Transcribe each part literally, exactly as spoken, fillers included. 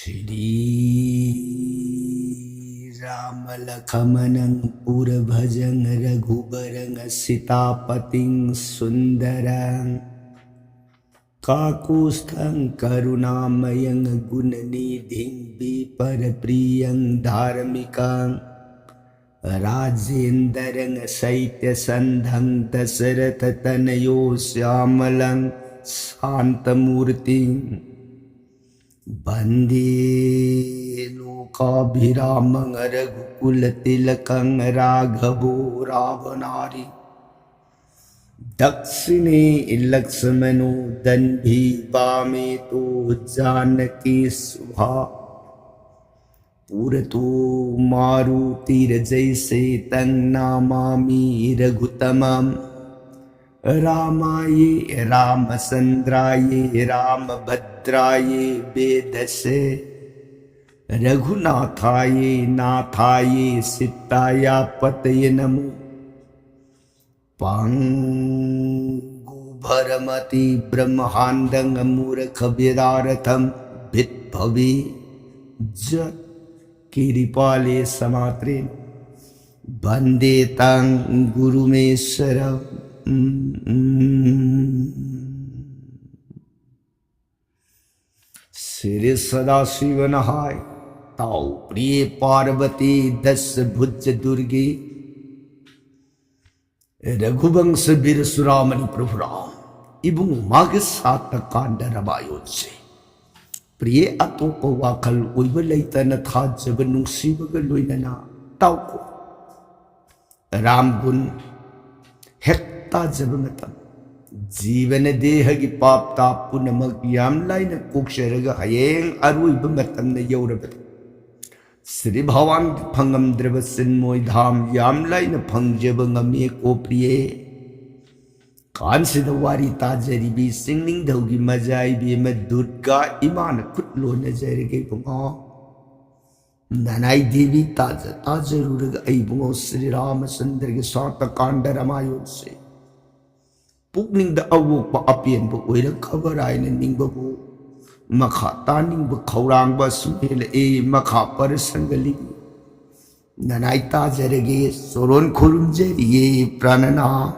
श्रीरामलक्ष्मणं पुरभजं रघुवरं सीतापतिं सुन्दरं काकुत्स्थं करुणामयं गुणनिधिं विप्रप्रियं धार्मिकं राजेन्द्रं सत्यसन्धं दशरथतनयो श्यामलं शान्तमूर्तिं वन्दे लोकाभिरामं रघुकुलतिलकं राघवो रावणारि दक्षिणे लक्ष्मणो दण्डी वामे तु जानकी सुभा पुरतो मारुतिरजैसेतं नमामि रघुत्तमं रामाय रामचन्द्राय रामभद्राय वेधसे रघुनाथाय नाथाय सीताय पतये नमो। पङ्गुभरमति ब्रह्माण्डं मूर्खविदारथं विद्भवि जत्किरिपाले समात्रेण वन्दे तं गुरुमीश्वरम्। श्री सदाशिवन ꯍꯥꯏ ꯇꯥꯎ ꯄ꯭ꯔꯤꯌꯦ ꯄꯥꯔꯕꯇꯤ ꯗꯁ ꯚꯨꯖ ꯗꯨꯔꯒꯦ ꯔꯘꯨꯕꯪꯁ ꯕꯤꯔ ꯆꯨꯔꯥꯃꯅꯤ ꯄ꯭ꯔꯚꯨ ꯔꯥꯝ ꯏꯕꯨꯡ ꯃꯥꯒꯤ ꯁꯥꯇ ꯀꯥꯟꯗ ꯔꯃꯥꯌꯣꯟꯁꯦ ꯄ꯭ꯔꯤꯌꯦ ꯑꯇꯣꯞꯄ ꯋꯥꯈꯜ ꯑꯣꯏꯕ ꯂꯩꯇꯅ ꯊꯥꯖꯕ ꯅꯨꯡꯁꯤꯕꯒ ꯂꯣꯏꯅꯅ ꯇꯥꯎꯀꯣ꯫ ꯔꯥꯝꯒꯨꯟ ꯍꯦꯛ ꯇꯥꯖꯕ ꯃꯇꯝ ꯖꯤꯕꯅ ꯗꯦꯍꯒꯤ ꯄꯥꯞ ꯇꯥꯞ ꯄꯨꯝꯅꯃꯛ ꯌꯥꯝ ꯂꯥꯏꯅ ꯀꯣꯛꯆꯔꯒ ꯍꯌꯦꯡ ꯑꯔꯣꯏꯕ ꯃꯇꯝꯗ ꯌꯧꯔꯕꯗ ꯁ꯭ꯔꯤ ꯚꯒꯋꯥꯟꯒꯤ ꯐꯪꯉꯝꯗ꯭ꯔꯕ ꯆꯤꯟꯃꯣꯏ ꯙꯥꯝ ꯌꯥꯝ ꯂꯥꯏꯅ ꯐꯪꯖꯕ ꯉꯝꯃꯤ ꯀꯣ ꯄ꯭ꯔꯤꯌꯦ꯫ ꯀꯥꯟꯁꯤꯗ ꯋꯥꯔꯤ ꯇꯥꯖꯔꯤꯕꯤ ꯆꯤꯡꯅꯤꯡꯊꯧꯒꯤ ꯃꯖꯥ ꯏꯕꯦꯝꯃ ꯗꯨꯔꯒꯥ ꯏꯃꯥꯅ ꯈꯨꯠ ꯂꯣꯟꯅꯖꯔꯒꯦ ꯏꯕꯨꯡꯉꯣ꯫ ꯅꯅꯥꯏ ꯗꯦꯕꯤ ꯇꯥꯖ ꯇꯥꯖꯔꯨꯔꯒ ꯑꯩ ꯏꯕꯨꯡꯉꯣ ꯁ꯭ꯔꯤ ꯔꯥꯃꯆꯟꯗ꯭ꯔꯒꯤ ꯁꯥꯇ ꯀꯥꯟꯗ ꯔꯃꯥꯌꯣꯟꯁꯦ ꯄꯨꯛꯅꯤꯡꯗ ꯑꯋꯣꯛꯄ ꯑꯄꯦꯟꯕ ꯑꯣꯏꯔꯛꯈꯕꯔꯥ ꯍꯥꯏꯅ ꯅꯤꯡꯕꯕꯨ ꯃꯈꯥ ꯇꯥꯅꯤꯡꯕ ꯈꯧꯔꯥꯡꯕ ꯁꯨꯝ ꯍꯦꯜꯂꯛꯏ꯫ ꯃꯈꯥ ꯄꯔꯁꯪꯒ ꯂꯤꯕꯤꯌꯨ꯫ ꯅꯅꯥꯏ ꯇꯥꯖꯔꯒꯦ, ꯆꯣꯔꯣꯟ ꯈꯨꯔꯨꯝꯖꯔꯤꯌꯦ, ꯄ꯭ꯔꯥꯅꯅꯥ꯫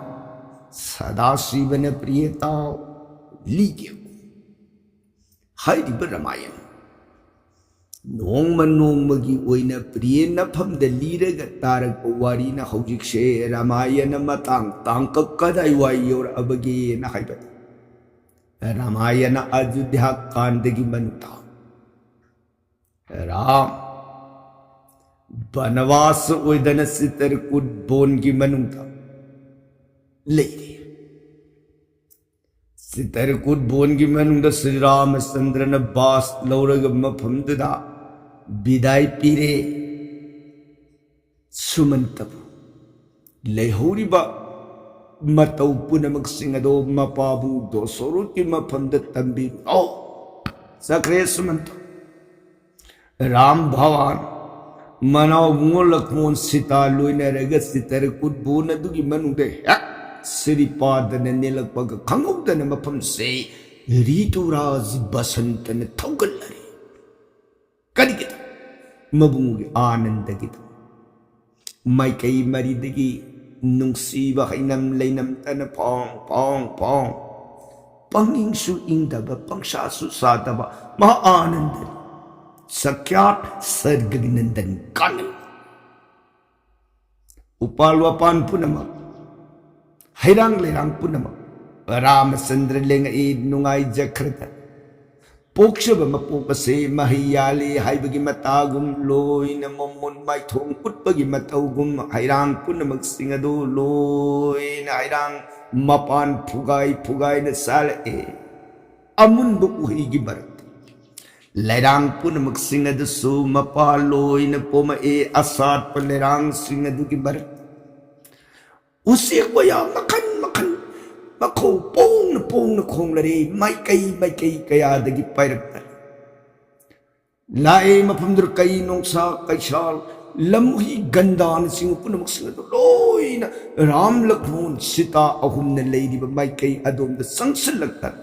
ꯁꯗꯥꯁꯤꯕꯅ ꯄ꯭ꯔꯤꯌꯦ ꯇꯥꯎ ꯂꯤꯒꯦ꯫ ꯍꯥꯏꯔꯤꯕ ꯔꯥꯃꯥꯌꯟ ꯅꯣꯡꯃ ꯅꯣꯡꯃꯒꯤ ꯑꯣꯏꯅ ꯄ꯭ꯔꯤꯌꯦ ꯅꯐꯝꯗ ꯂꯤꯔꯒ ꯇꯥꯔꯛꯄ ꯋꯥꯔꯤꯅ ꯍꯧꯖꯤꯛꯁꯦ ꯔꯥꯃꯥꯌꯟ ꯃꯇꯥꯡ ꯇꯥꯡꯀꯛ ꯀꯗꯥꯏ ꯋꯥꯏ ꯌꯧꯔꯛꯑꯕꯒꯦꯅ ꯍꯥꯏꯕꯗ, ꯔꯥꯃꯥꯌꯟ ꯑꯌꯨꯙ꯭ꯌꯥ ꯀꯥꯟꯗꯒꯤ ꯃꯅꯨꯡꯗ ꯔꯥꯝ ꯕꯅꯋꯥꯁ ꯑꯣꯏꯗꯅ ꯆꯤꯇ꯭ꯔꯀꯨꯠ ꯕꯣꯟꯒꯤ ꯃꯅꯨꯡꯗ ꯂꯩꯔꯤ꯫ ꯆꯤꯇ꯭ꯔꯀꯨꯠ ꯕꯣꯟꯒꯤ ꯃꯅꯨꯡꯗ ꯁ꯭ꯔꯤ ꯔꯥꯃꯆꯟꯗ꯭ꯔꯅ ꯕꯥꯁ ꯂꯧꯔꯒ ꯃꯐꯝꯗꯨꯗ ꯕꯤꯗꯥꯏ ꯄꯤꯔꯦ꯫ ꯁꯨꯃꯟꯇꯕꯨ ꯂꯩꯍꯧꯔꯤꯕ ꯃꯇꯧ ꯄꯨꯝꯅꯃꯛꯁꯤꯡ ꯑꯗꯣ ꯃꯄꯥꯕꯨ ꯗꯣꯁꯣꯔꯣꯠꯀꯤ ꯃꯐꯝꯗ ꯇꯝꯕꯤꯔꯨ꯫ ꯑꯣ, ꯆꯠꯈ꯭ꯔꯦ ꯁꯨꯃꯟꯇ꯫ ꯔꯥꯝ ꯚꯋꯥꯟ, ꯃꯅꯥꯎꯕꯨꯡꯉꯣ ꯂꯛꯃꯣꯟ, ꯁꯤꯇꯥ ꯂꯣꯏꯅꯔꯒ ꯆꯤꯇ꯭ꯔꯀꯨꯠ ꯕꯣꯟ ꯑꯗꯨꯒꯤ ꯃꯅꯨꯡꯗ ꯍꯦꯛ ꯁ꯭ꯔꯤꯄꯥꯗꯅ ꯅꯦꯜꯂꯛꯄꯒ ꯈꯪꯍꯧꯗꯅ ꯃꯐꯝꯁꯦ ꯔꯤꯇꯨꯔꯥꯖ ꯕꯁꯟꯇꯅ ꯊꯧꯒꯠꯂꯔꯦ꯫ ꯀꯔꯤꯒꯤꯗ? ꯃꯕꯨꯡꯒꯤ ꯑꯥꯅꯟꯗꯒꯤꯗ꯫ ꯃꯥꯏꯀꯩ ꯃꯔꯤꯗꯒꯤ ꯅꯨꯡꯁꯤꯕ ꯍꯩꯅꯝ ꯂꯩꯅꯝꯇꯅ ꯐꯣꯡ ꯐꯣꯡ ꯐꯣꯡ, ꯄꯪꯏꯪꯁꯨ ꯏꯪꯗꯕ, ꯄꯪꯁꯥꯁꯨ ꯁꯥꯗꯕ ꯃꯍꯥ ꯑꯥꯅꯟꯗꯅꯤ꯫ ꯁꯈ꯭ꯌꯥꯠ ꯁꯔꯒꯒꯤ ꯅꯟꯗꯟ ꯀꯥꯅꯟ꯫ ꯎꯄꯥꯜ ꯋꯥꯄꯥꯟ ꯄꯨꯝꯅꯃꯛ, ꯍꯩꯔꯥꯡ ꯂꯩꯔꯥꯡ ꯄꯨꯝꯅꯃꯛ ꯔꯥꯃꯆꯟꯗ꯭ꯔ ꯂꯦꯡꯉꯛꯏ ꯅꯨꯡꯉꯥꯏꯖꯈ꯭ꯔꯗ꯫ ꯄꯣꯛꯆꯕ ꯃꯄꯣꯛ ꯑꯁꯤ ꯃꯍꯩ ꯌꯥꯜꯂꯤ ꯍꯥꯏꯕꯒꯤ ꯃꯇꯥꯒꯨꯝ ꯂꯣꯏꯅ ꯃꯃꯣꯟ ꯃꯥꯏꯊꯣꯡ ꯎꯠꯄꯒꯤ ꯃꯇꯧꯒꯨꯝ ꯍꯩꯔꯥꯡ ꯄꯨꯝꯅꯃꯛꯁꯤꯡ ꯑꯗꯨ ꯂꯣꯏꯅ ꯍꯩꯔꯥꯡ ꯃꯄꯥꯟ ꯐꯨꯒꯥꯏ ꯐꯨꯒꯥꯏꯅ ꯆꯥꯔꯛꯑꯦ꯫ ꯑꯃꯨꯟꯕ ꯎꯍꯩꯒꯤ ꯃꯔꯛꯇ ꯂꯩꯔꯥꯡ ꯄꯨꯝꯅꯃꯛꯁꯤꯡ ꯑꯗꯨꯁꯨ ꯃꯄꯥ ꯂꯣꯏꯅ ꯄꯣꯝꯃꯛꯑꯦ꯫ ꯑꯁꯥꯠꯄ ꯂꯩꯔꯥꯡꯁꯤꯡ ꯑꯗꯨꯒꯤ ꯃꯔꯛꯇ ꯎꯆꯦꯛ ꯋꯥꯌꯥ ꯃꯈꯜ ꯃꯈꯜ ꯃꯈꯣꯜ ꯄꯣꯡꯅ ꯄꯣꯡꯅ ꯈꯣꯡꯂꯔꯦ꯫ ꯃꯥꯏꯀꯩ ꯃꯥꯏꯀꯩ ꯀꯌꯥꯗꯒꯤ ꯄꯥꯏꯔꯛꯇꯅ ꯂꯥꯛꯑꯦ꯫ ꯃꯐꯝꯗꯨꯗ ꯀꯩ ꯅꯣꯡꯁꯥ ꯀꯩꯁꯥꯜ, ꯂꯝꯍꯨꯏ ꯒꯟꯗꯥꯅꯆꯤꯡꯕ ꯄꯨꯝꯅꯃꯛꯁꯤꯡ ꯑꯗꯨ ꯂꯣꯏꯅ ꯔꯥꯝ ꯂꯛꯃꯣꯟ ꯁꯤꯇꯥ ꯑꯍꯨꯝꯅ ꯂꯩꯔꯤꯕ ꯃꯥꯏꯀꯩ ꯑꯗꯣꯝꯗ ꯆꯪꯁꯤꯜꯂꯛꯇꯅ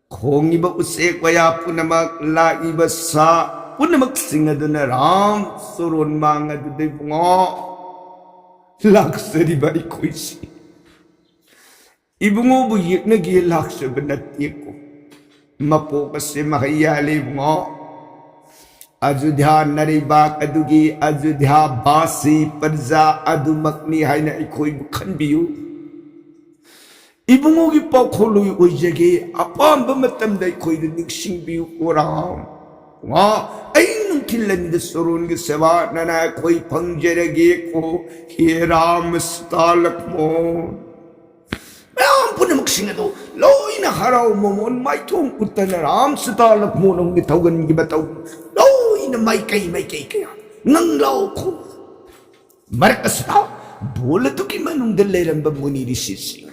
ꯈꯣꯡꯉꯤꯕ ꯎꯆꯦꯛ ꯋꯥꯌꯥ ꯄꯨꯝꯅꯃꯛ, ꯂꯥꯛꯏꯕ ꯁꯥ ꯄꯨꯝꯅꯃꯛꯁꯤꯡ ꯑꯗꯨꯅ ꯔꯥꯝ ꯆꯣꯔꯣꯟ ꯃꯥꯡ ꯑꯗꯨꯗ ꯏꯕꯨꯡꯉꯣ ꯂꯥꯛꯆꯔꯤꯕ ꯑꯩꯈꯣꯏꯁꯤ ꯏꯕꯨꯡꯉꯣꯕꯨ ꯌꯦꯛꯅꯒꯦ ꯂꯥꯛꯆꯕ ꯅꯠꯇꯦꯀꯣ꯫ ꯃꯄꯣꯛ ꯑꯁꯤ ꯃꯍꯩ ꯌꯥꯜꯂꯦ ꯏꯕꯨꯡꯉꯣ꯫ ꯑꯌꯨꯙ꯭ꯌꯥ ꯅꯔꯩꯕꯥꯛ ꯑꯗꯨꯒꯤ ꯑꯌꯨꯙ꯭ꯌꯥ ꯕꯥꯁꯤ ꯄ꯭ꯔꯖꯥ ꯑꯗꯨꯃꯛꯅꯤ ꯍꯥꯏꯅ ꯑꯩꯈꯣꯏꯕꯨ ꯈꯟꯕꯤꯌꯨ꯫ ꯏꯕꯨꯡꯉꯣꯒꯤ ꯄꯥꯎꯈꯣꯜꯂꯣꯏ ꯑꯣꯏꯖꯒꯦ꯫ ꯑꯄꯥꯝꯕ ꯃꯇꯝꯗ ꯑꯩꯈꯣꯏꯗ ꯅꯤꯡꯁꯤꯡꯕꯤꯌꯨ ꯀꯣ ꯔꯥꯝ꯫ ꯉꯥ ꯑꯍꯤꯡ ꯅꯨꯡꯊꯤꯜ ꯑꯅꯤꯗ ꯆꯣꯔꯣꯟꯒꯤ ꯁꯦꯕꯥ ꯅꯅꯥꯏ ꯑꯩꯈꯣꯏ ꯐꯪꯖꯔꯒꯦ ꯀꯣ꯫ ꯍꯦ ꯔꯥꯝ ꯁꯤꯇꯥ ꯂꯛꯃꯣꯟ꯫ ꯃꯌꯥꯝ ꯄꯨꯝꯅꯃꯛꯁꯤꯡ ꯑꯗꯨ ꯂꯣꯏꯅ ꯍꯔꯥꯎ ꯃꯃꯣꯟ ꯃꯥꯏꯊꯣꯡ ꯎꯠꯇꯅ ꯔꯥꯝ ꯁꯤꯇꯥ ꯂꯛꯃꯣꯟ ꯑꯍꯨꯝꯒꯤ ꯊꯧꯒꯟꯒꯤ ꯃꯇꯧ ꯂꯣꯏꯅ ꯃꯥꯏꯀꯩ ꯃꯥꯏꯀꯩ ꯀꯌꯥ ꯉꯪꯂꯥꯎ ꯈꯣꯡ꯫ ꯃꯔꯛ ꯑꯁꯤꯗ ꯕꯣꯜ ꯑꯗꯨꯒꯤ ꯃꯅꯨꯡꯗ ꯂꯩꯔꯝꯕ ꯃꯨꯅꯤ ꯔꯤꯁꯤꯁꯤꯡ,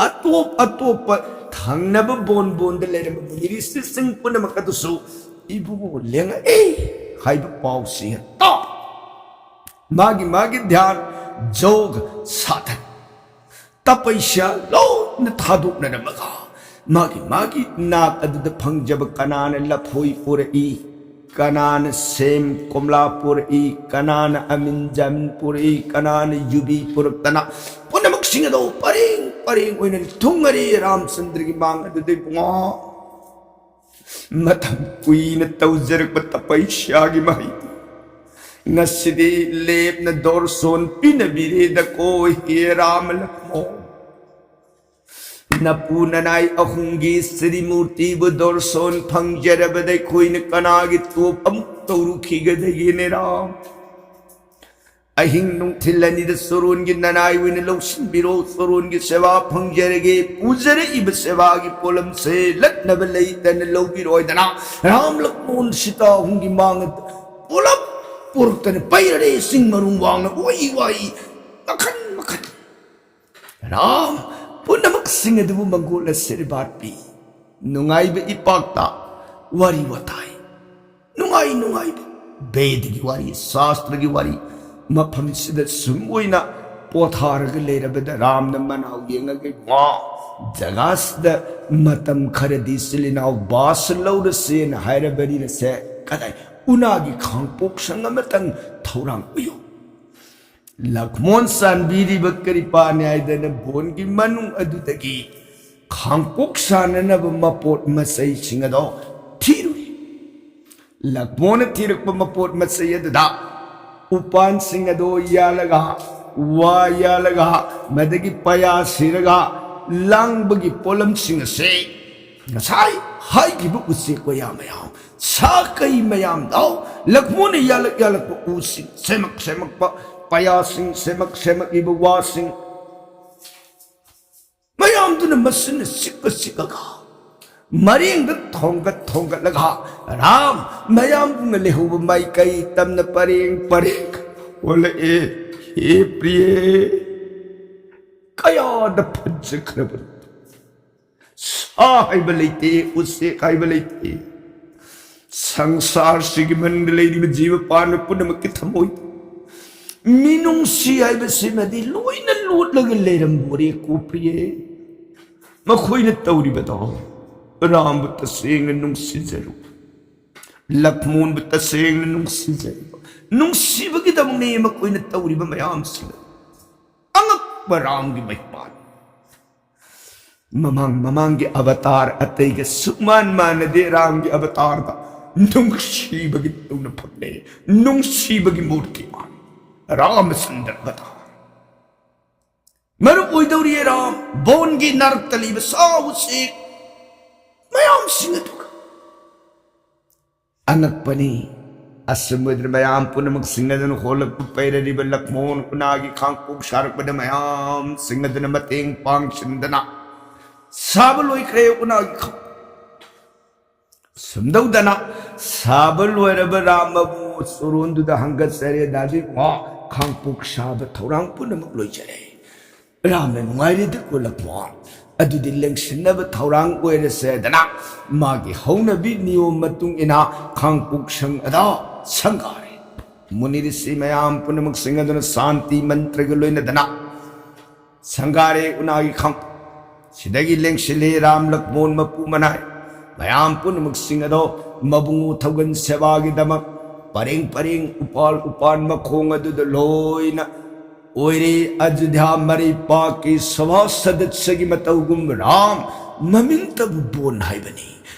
ꯑꯇꯣꯞ ꯑꯇꯣꯞꯄ ꯊꯪꯅꯕ ꯕꯣꯟ ꯕꯣꯟꯗ ꯂꯩꯔꯝꯕ ꯃꯨꯅꯤ ꯔꯤꯁꯤꯁꯤꯡ ꯄꯨꯝꯅꯃꯛ ꯑꯗꯨꯁꯨ ꯏꯕꯨꯡꯉꯣ ꯂꯦꯡꯉꯛꯑꯦ ꯍꯥꯏꯕ ꯄꯥꯎꯁꯤ ꯇꯥ꯫ ꯃꯥꯒꯤ ꯃꯥꯒꯤ ꯙ꯭ꯌꯥꯟ, ꯖꯣꯒ, ꯁꯥꯙꯟ, ꯇꯄꯩꯁ꯭ꯌꯥ ꯂꯣꯏꯅ ꯊꯥꯗꯣꯛꯅꯔꯝꯃꯒ ꯃꯥꯒꯤ ꯃꯥꯒꯤ ꯅꯥꯛ ꯑꯗꯨꯗ ꯐꯪꯖꯕ ꯀꯅꯥꯅ ꯂꯐꯣꯏ ꯄꯨꯔꯛꯏ, ꯀꯅꯥꯅ ꯁꯦꯝ ꯀꯣꯝꯂꯥ ꯄꯨꯔꯛꯏ, ꯀꯅꯥꯅ ꯑꯃꯤꯟ ꯖꯥꯃꯤꯟ ꯄꯨꯔꯛꯏ, ꯀꯅꯥꯅ ꯌꯨꯕꯤ ꯄꯨꯔꯛꯇꯅ ꯄꯨꯝꯅꯃꯛꯁꯤꯡ ꯑꯗꯣ ꯄꯔꯦꯡ ꯄꯔꯦꯡ ꯑꯣꯏꯅ ꯊꯨꯡꯉꯔꯤ ꯔꯥꯝꯆꯟꯗ꯭ꯔꯒꯤ ꯃꯥꯡ ꯑꯗꯨꯗ ꯏꯕꯨꯡꯉꯣ꯫ ꯃꯇꯝ ꯀꯨꯏꯅ ꯇꯧꯖꯔꯛꯄ ꯇꯄꯩꯁ꯭ꯌꯥꯒꯤ ꯃꯍꯩꯗꯤ ꯉꯁꯤꯗꯤ ꯂꯦꯞꯅ ꯗꯣꯔꯁꯣꯟ ꯄꯤꯅꯕꯤꯔꯦꯗꯀꯣ ꯍꯦ ꯔꯥꯃ ꯂꯛꯃꯣꯟ꯫ ꯅꯄꯨ ꯅꯅꯥꯏ ꯑꯍꯨꯝꯒꯤ ꯁ꯭ꯔꯤꯃꯨꯔꯇꯤꯕꯨ ꯗꯣꯔꯁꯣꯟ ꯐꯪꯖꯔꯕꯗ ꯑꯩꯈꯣꯏꯅ ꯀꯅꯥꯒꯤ ꯇꯣꯞ ꯑꯃꯨꯛ ꯇꯧꯔꯨꯈꯤꯒꯗꯒꯦꯅꯦ ꯔꯥꯝ? ꯑꯍꯤꯡ ꯅꯨꯡꯊꯤꯜ ꯑꯅꯤꯗ ꯆꯣꯔꯣꯟꯒꯤ ꯅꯅꯥꯏ ꯑꯣꯏꯅ ꯂꯧꯁꯤꯟꯕꯤꯔꯣ, ꯆꯣꯔꯣꯟꯒꯤ ꯁꯦꯕꯥ ꯐꯪꯖꯔꯒꯦ꯫ ꯄꯨꯖꯔꯛꯏꯕ ꯁꯦꯕꯥꯒꯤ ꯄꯣꯠꯂꯝꯁꯦ ꯂꯠꯅꯕ ꯂꯩꯇꯅ ꯂꯧꯕꯤꯔꯣꯏꯗꯅ ꯔꯥꯝ ꯂꯛꯃꯣꯟ ꯁꯤꯇꯥ ꯑꯍꯨꯝꯒꯤ ꯃꯥꯡꯗ ꯄꯨꯂꯞ ꯄꯨꯔꯛꯇꯅ ꯄꯩꯔꯔꯦ ꯆꯤꯡ ꯃꯔꯨꯡ ꯋꯥꯡꯅ ꯎꯍꯩ ꯋꯥꯍꯩ ꯃꯈꯟ ꯃꯈꯟ꯫ ꯔꯥꯝ ꯄꯨꯝꯅꯃꯛꯁꯤꯡ ꯑꯗꯨꯕꯨ ꯃꯪꯒꯣꯜ ꯑꯁꯤꯔꯕꯥꯗ ꯄꯤ꯫ ꯅꯨꯡꯉꯥꯏꯕ ꯏꯄꯥꯛꯇ ꯋꯥꯔꯤ ꯋꯥꯇꯥꯏ, ꯅꯨꯡꯉꯥꯏ ꯅꯨꯡꯉꯥꯏꯕ ꯕꯦꯗꯒꯤ ꯋꯥꯔꯤ, ꯁꯥꯁꯇ꯭ꯔꯒꯤ ꯋꯥꯔꯤ, ꯃꯐꯝꯁꯤꯗ ꯁꯨꯝ ꯑꯣꯏꯅ ꯄꯣꯊꯥꯔꯒ ꯂꯩꯔꯕꯗ ꯔꯥꯝꯅ ꯃꯅꯥꯎ ꯌꯦꯡꯉꯒ ꯋꯥ ꯖꯒꯥꯁꯤꯗ ꯃꯇꯝ ꯈꯔꯗꯤ ꯏꯆꯤꯜ ꯏꯅꯥꯎ ꯕꯥꯁ ꯂꯧꯔꯁꯦꯅ ꯍꯥꯏꯔꯕꯅꯤꯅꯁꯦ, ꯀꯗꯥꯏ ꯎꯅꯥꯒꯤ ꯈꯥꯡꯄꯣꯛ ꯁꯪ ꯑꯃꯇꯪ ꯊꯧꯔꯥꯡ ꯑꯣꯏꯌꯨ꯫ ꯂꯛꯃꯣꯟ ꯆꯥꯟꯕꯤꯔꯤꯕ ꯀ꯭ꯔꯤꯄꯥ ꯅ꯭ꯌꯥꯏꯗꯅ ꯕꯣꯟꯒꯤ ꯃꯅꯨꯡ ꯑꯗꯨꯗꯒꯤ ꯈꯥꯡꯄꯣꯛ ꯁꯥꯅꯅꯕ ꯃꯄꯣꯠ ꯃꯆꯩꯁꯤꯡ ꯑꯗꯣ ꯊꯤꯔꯨꯏ꯫ ꯂꯛꯃꯣꯟꯅ ꯊꯤꯔꯛꯄ ꯃꯄꯣꯠ ꯃꯆꯩ ꯑꯗꯨꯗ ꯎꯄꯥꯟꯁꯤꯡ ꯑꯗꯣ ꯌꯥꯜꯂꯒ, ꯋꯥ ꯌꯥꯜꯂꯒ, ꯃꯗꯒꯤ ꯄꯌꯥ ꯁꯤꯔꯒ ꯂꯥꯡꯕꯒꯤ ꯄꯣꯠꯂꯝꯁꯤꯡ ꯑꯁꯦ ꯉꯁꯥꯏ ꯍꯥꯏꯈꯤꯕ ꯎꯆꯦꯛ ꯋꯥꯌꯥ ꯃꯌꯥꯝ, ꯁꯥ ꯀꯩ ꯃꯌꯥꯝꯗꯣ ꯂꯛꯃꯣꯟꯅ ꯌꯥꯜꯂꯛ ꯌꯥꯜꯂꯛꯄ ꯎꯁꯤꯡ, ꯁꯦꯝꯃꯛ ꯁꯦꯝꯃꯛꯄ ꯄꯌꯥꯁꯤꯡ, ꯁꯦꯝꯃꯛ ꯁꯦꯝꯃꯛꯏꯕ ꯋꯥꯁꯤꯡ ꯃꯌꯥꯝꯗꯨꯅ ꯃꯁꯤꯅ ꯆꯤꯛꯑ ꯆꯤꯛꯑꯒ, ꯃꯔꯦꯡꯗ ꯊꯣꯡꯒꯠ ꯊꯣꯡꯒꯠꯂꯒ, ꯔꯥꯝ ꯃꯌꯥꯝꯗꯨꯅ ꯂꯩꯍꯧꯕ ꯃꯥꯏꯀꯩ ꯇꯝꯅ ꯄꯔꯦꯡ ꯄꯔꯦꯡ ꯑꯣꯜꯂꯛꯑꯦ꯫ ꯍꯦ ꯄ꯭ꯔꯤꯌꯦ, ꯀꯌꯥꯗ ꯐꯖꯈ꯭ꯔꯕꯅꯣ! ꯁꯥ ꯍꯥꯏꯕ ꯂꯩꯇꯦ, ꯎꯆꯦꯛ ꯍꯥꯏꯕ ꯂꯩꯇꯦ꯫ ꯁꯪꯁꯥꯔꯁꯤꯒꯤ ꯃꯅꯨꯡꯗ ꯂꯩꯔꯤꯕ ꯖꯤꯕ ꯄꯥꯟꯕ ꯄꯨꯝꯅꯃꯛꯀꯤ ꯊꯃꯣꯏꯗ ꯃꯤꯅꯨꯡꯁꯤ ꯍꯥꯏꯕꯁꯤꯃꯗꯤ ꯂꯣꯏꯅ ꯂꯣꯠꯂꯒ ꯂꯩꯔꯝꯕꯣꯔꯦ ꯀꯣ ꯄ꯭ꯔꯤꯌꯦ꯫ ꯃꯈꯣꯏꯅ ꯇꯧꯔꯤꯕꯗꯣ ꯔꯥꯝꯕꯨ ꯇꯁꯦꯡꯅ ꯅꯨꯡꯁꯤꯖꯔꯨ, ꯂꯛꯃꯣꯟꯕꯨ ꯇꯁꯦꯡꯅ ꯅꯨꯡꯁꯤꯖꯔꯨ, ꯅꯨꯡꯁꯤꯕꯒꯤꯗꯃꯛꯅꯦ ꯃꯈꯣꯏꯅ ꯇꯧꯔꯤꯕ ꯃꯌꯥꯝꯁꯤꯡ꯫ ꯑꯉꯛꯄ ꯔꯥꯝꯒꯤ ꯃꯩꯄꯥꯟ꯫ ꯃꯃꯥꯡ ꯃꯃꯥꯡꯒꯤ ꯑꯕꯇꯥꯔ ꯑꯇꯩꯒ ꯁꯨꯛꯃꯥꯟ ꯃꯥꯟꯅꯗꯦ꯫ ꯔꯥꯝꯒꯤ ꯑꯕꯇꯥꯔꯗ ꯅꯨꯡꯁꯤꯕꯒꯤ ꯇꯧꯅꯐꯝꯅꯦ, ꯅꯨꯡꯁꯤꯕꯒꯤ ꯃꯨꯔꯇꯤ ꯃꯥꯟ꯫ ꯔꯥꯃꯆꯟꯗ꯭ꯔ ꯑꯕꯇꯥꯔ꯫ ꯃꯔꯨꯞ ꯑꯣꯏꯗꯧꯔꯤꯌꯦ ꯔꯥꯝ, ꯕꯣꯟꯒꯤ ꯅꯥꯔꯛꯇ ꯂꯩꯕ ꯁꯥ ꯎꯆꯦꯛ ꯃꯌꯥꯝꯁꯤꯡ ꯑꯗꯨꯒ꯫ ꯑꯉꯛꯄꯅꯤ꯫ ꯑꯁꯨꯝ ꯑꯣꯏꯗꯅ ꯃꯌꯥꯝ ꯄꯨꯝꯅꯃꯛ ꯁꯤꯡꯅꯗꯨꯅ ꯍꯣꯜꯂꯛꯄ ꯄꯩꯔꯔꯤꯕ ꯂꯛꯃꯣꯟ ꯎꯅꯥꯒꯤ ꯈꯥꯡꯄꯣꯛ ꯁꯥꯔꯛꯄꯗ ꯃꯌꯥꯝ ꯁꯤꯡꯅꯗꯨꯅ ꯃꯇꯦꯡ ꯄꯥꯡꯁꯤꯟꯗꯅ ꯁꯥꯕ ꯂꯣꯏꯈ꯭ꯔꯦ ꯎꯅꯥꯒꯤ ꯈꯥꯡ-, ꯁꯨꯝꯗꯧꯗꯅ ꯁꯥꯕ ꯂꯣꯏꯔꯕ ꯔꯥꯝ ꯑꯕꯨ ꯆꯣꯔꯣꯟꯗꯨꯗ ꯍꯪꯒꯠꯆꯔꯦ꯫ ꯗꯥꯗꯤ ꯋꯥ ꯈꯥꯡꯄꯣꯛ ꯁꯥꯕ ꯊꯧꯔꯥꯡ ꯄꯨꯝꯅꯃꯛ ꯂꯣꯏꯖꯔꯦ꯫ ꯔꯥꯝꯅ ꯅꯨꯡꯉꯥꯏꯔꯦꯗ ꯀꯣꯜꯂꯛꯄ꯫ ꯑꯗꯨꯗꯤ ꯂꯦꯡꯁꯤꯟꯅꯕ ꯊꯧꯔꯥꯡ ꯑꯣꯏꯔꯁꯦꯗꯅ ꯃꯥꯒꯤ ꯍꯧꯅꯕꯤ ꯅꯤꯌꯣꯝ ꯃꯇꯨꯡ ꯏꯟꯅ ꯈꯥꯡꯄꯣꯛ ꯁꯪ ꯑꯗ ꯁꯪꯒꯥꯔꯦ꯫ ꯃꯨꯅꯤ ꯔꯤꯁꯤ ꯃꯌꯥꯝ ꯄꯨꯝꯅꯃꯛꯁꯤꯡ ꯑꯗꯨꯅ ꯁꯥꯟꯇꯤ ꯃꯟꯇ꯭ꯔꯒ ꯂꯣꯏꯅꯗꯅ ꯁꯪꯒꯥꯔꯦ ꯎꯅꯥꯒꯤ ꯈꯥꯡ-, ꯁꯤꯗꯒꯤ ꯂꯦꯡꯁꯤꯜꯂꯤ ꯔꯥꯝ ꯂꯛꯃꯣꯟ ꯃꯄꯨ ꯃꯅꯥꯏ ꯃꯌꯥꯝ ꯄꯨꯝꯅꯃꯛꯁꯤꯡ ꯑꯗꯣ ꯃꯕꯨꯡꯉꯣ ꯊꯧꯒꯟ ꯁꯦꯕꯥꯒꯤꯗꯃꯛ ꯄꯔꯦꯡ ꯄꯔꯦꯡ ꯎꯄꯥꯜ ꯎꯄꯥꯜ ꯃꯈꯣꯡ ꯑꯗꯨꯗ ꯂꯣꯏꯅ ꯑꯣꯏꯔꯦ꯫ ꯑꯌꯨꯙ꯭ꯌꯥ ꯃꯔꯩꯄꯥꯛꯀꯤ ꯁꯚꯥ ꯁꯗꯠꯁꯒꯤ ꯃꯇꯧꯒꯨꯝ ꯔꯥꯝ ꯃꯃꯤꯡꯇꯕꯨ ꯕꯣꯟ ꯍꯥꯏꯕꯅꯤ꯫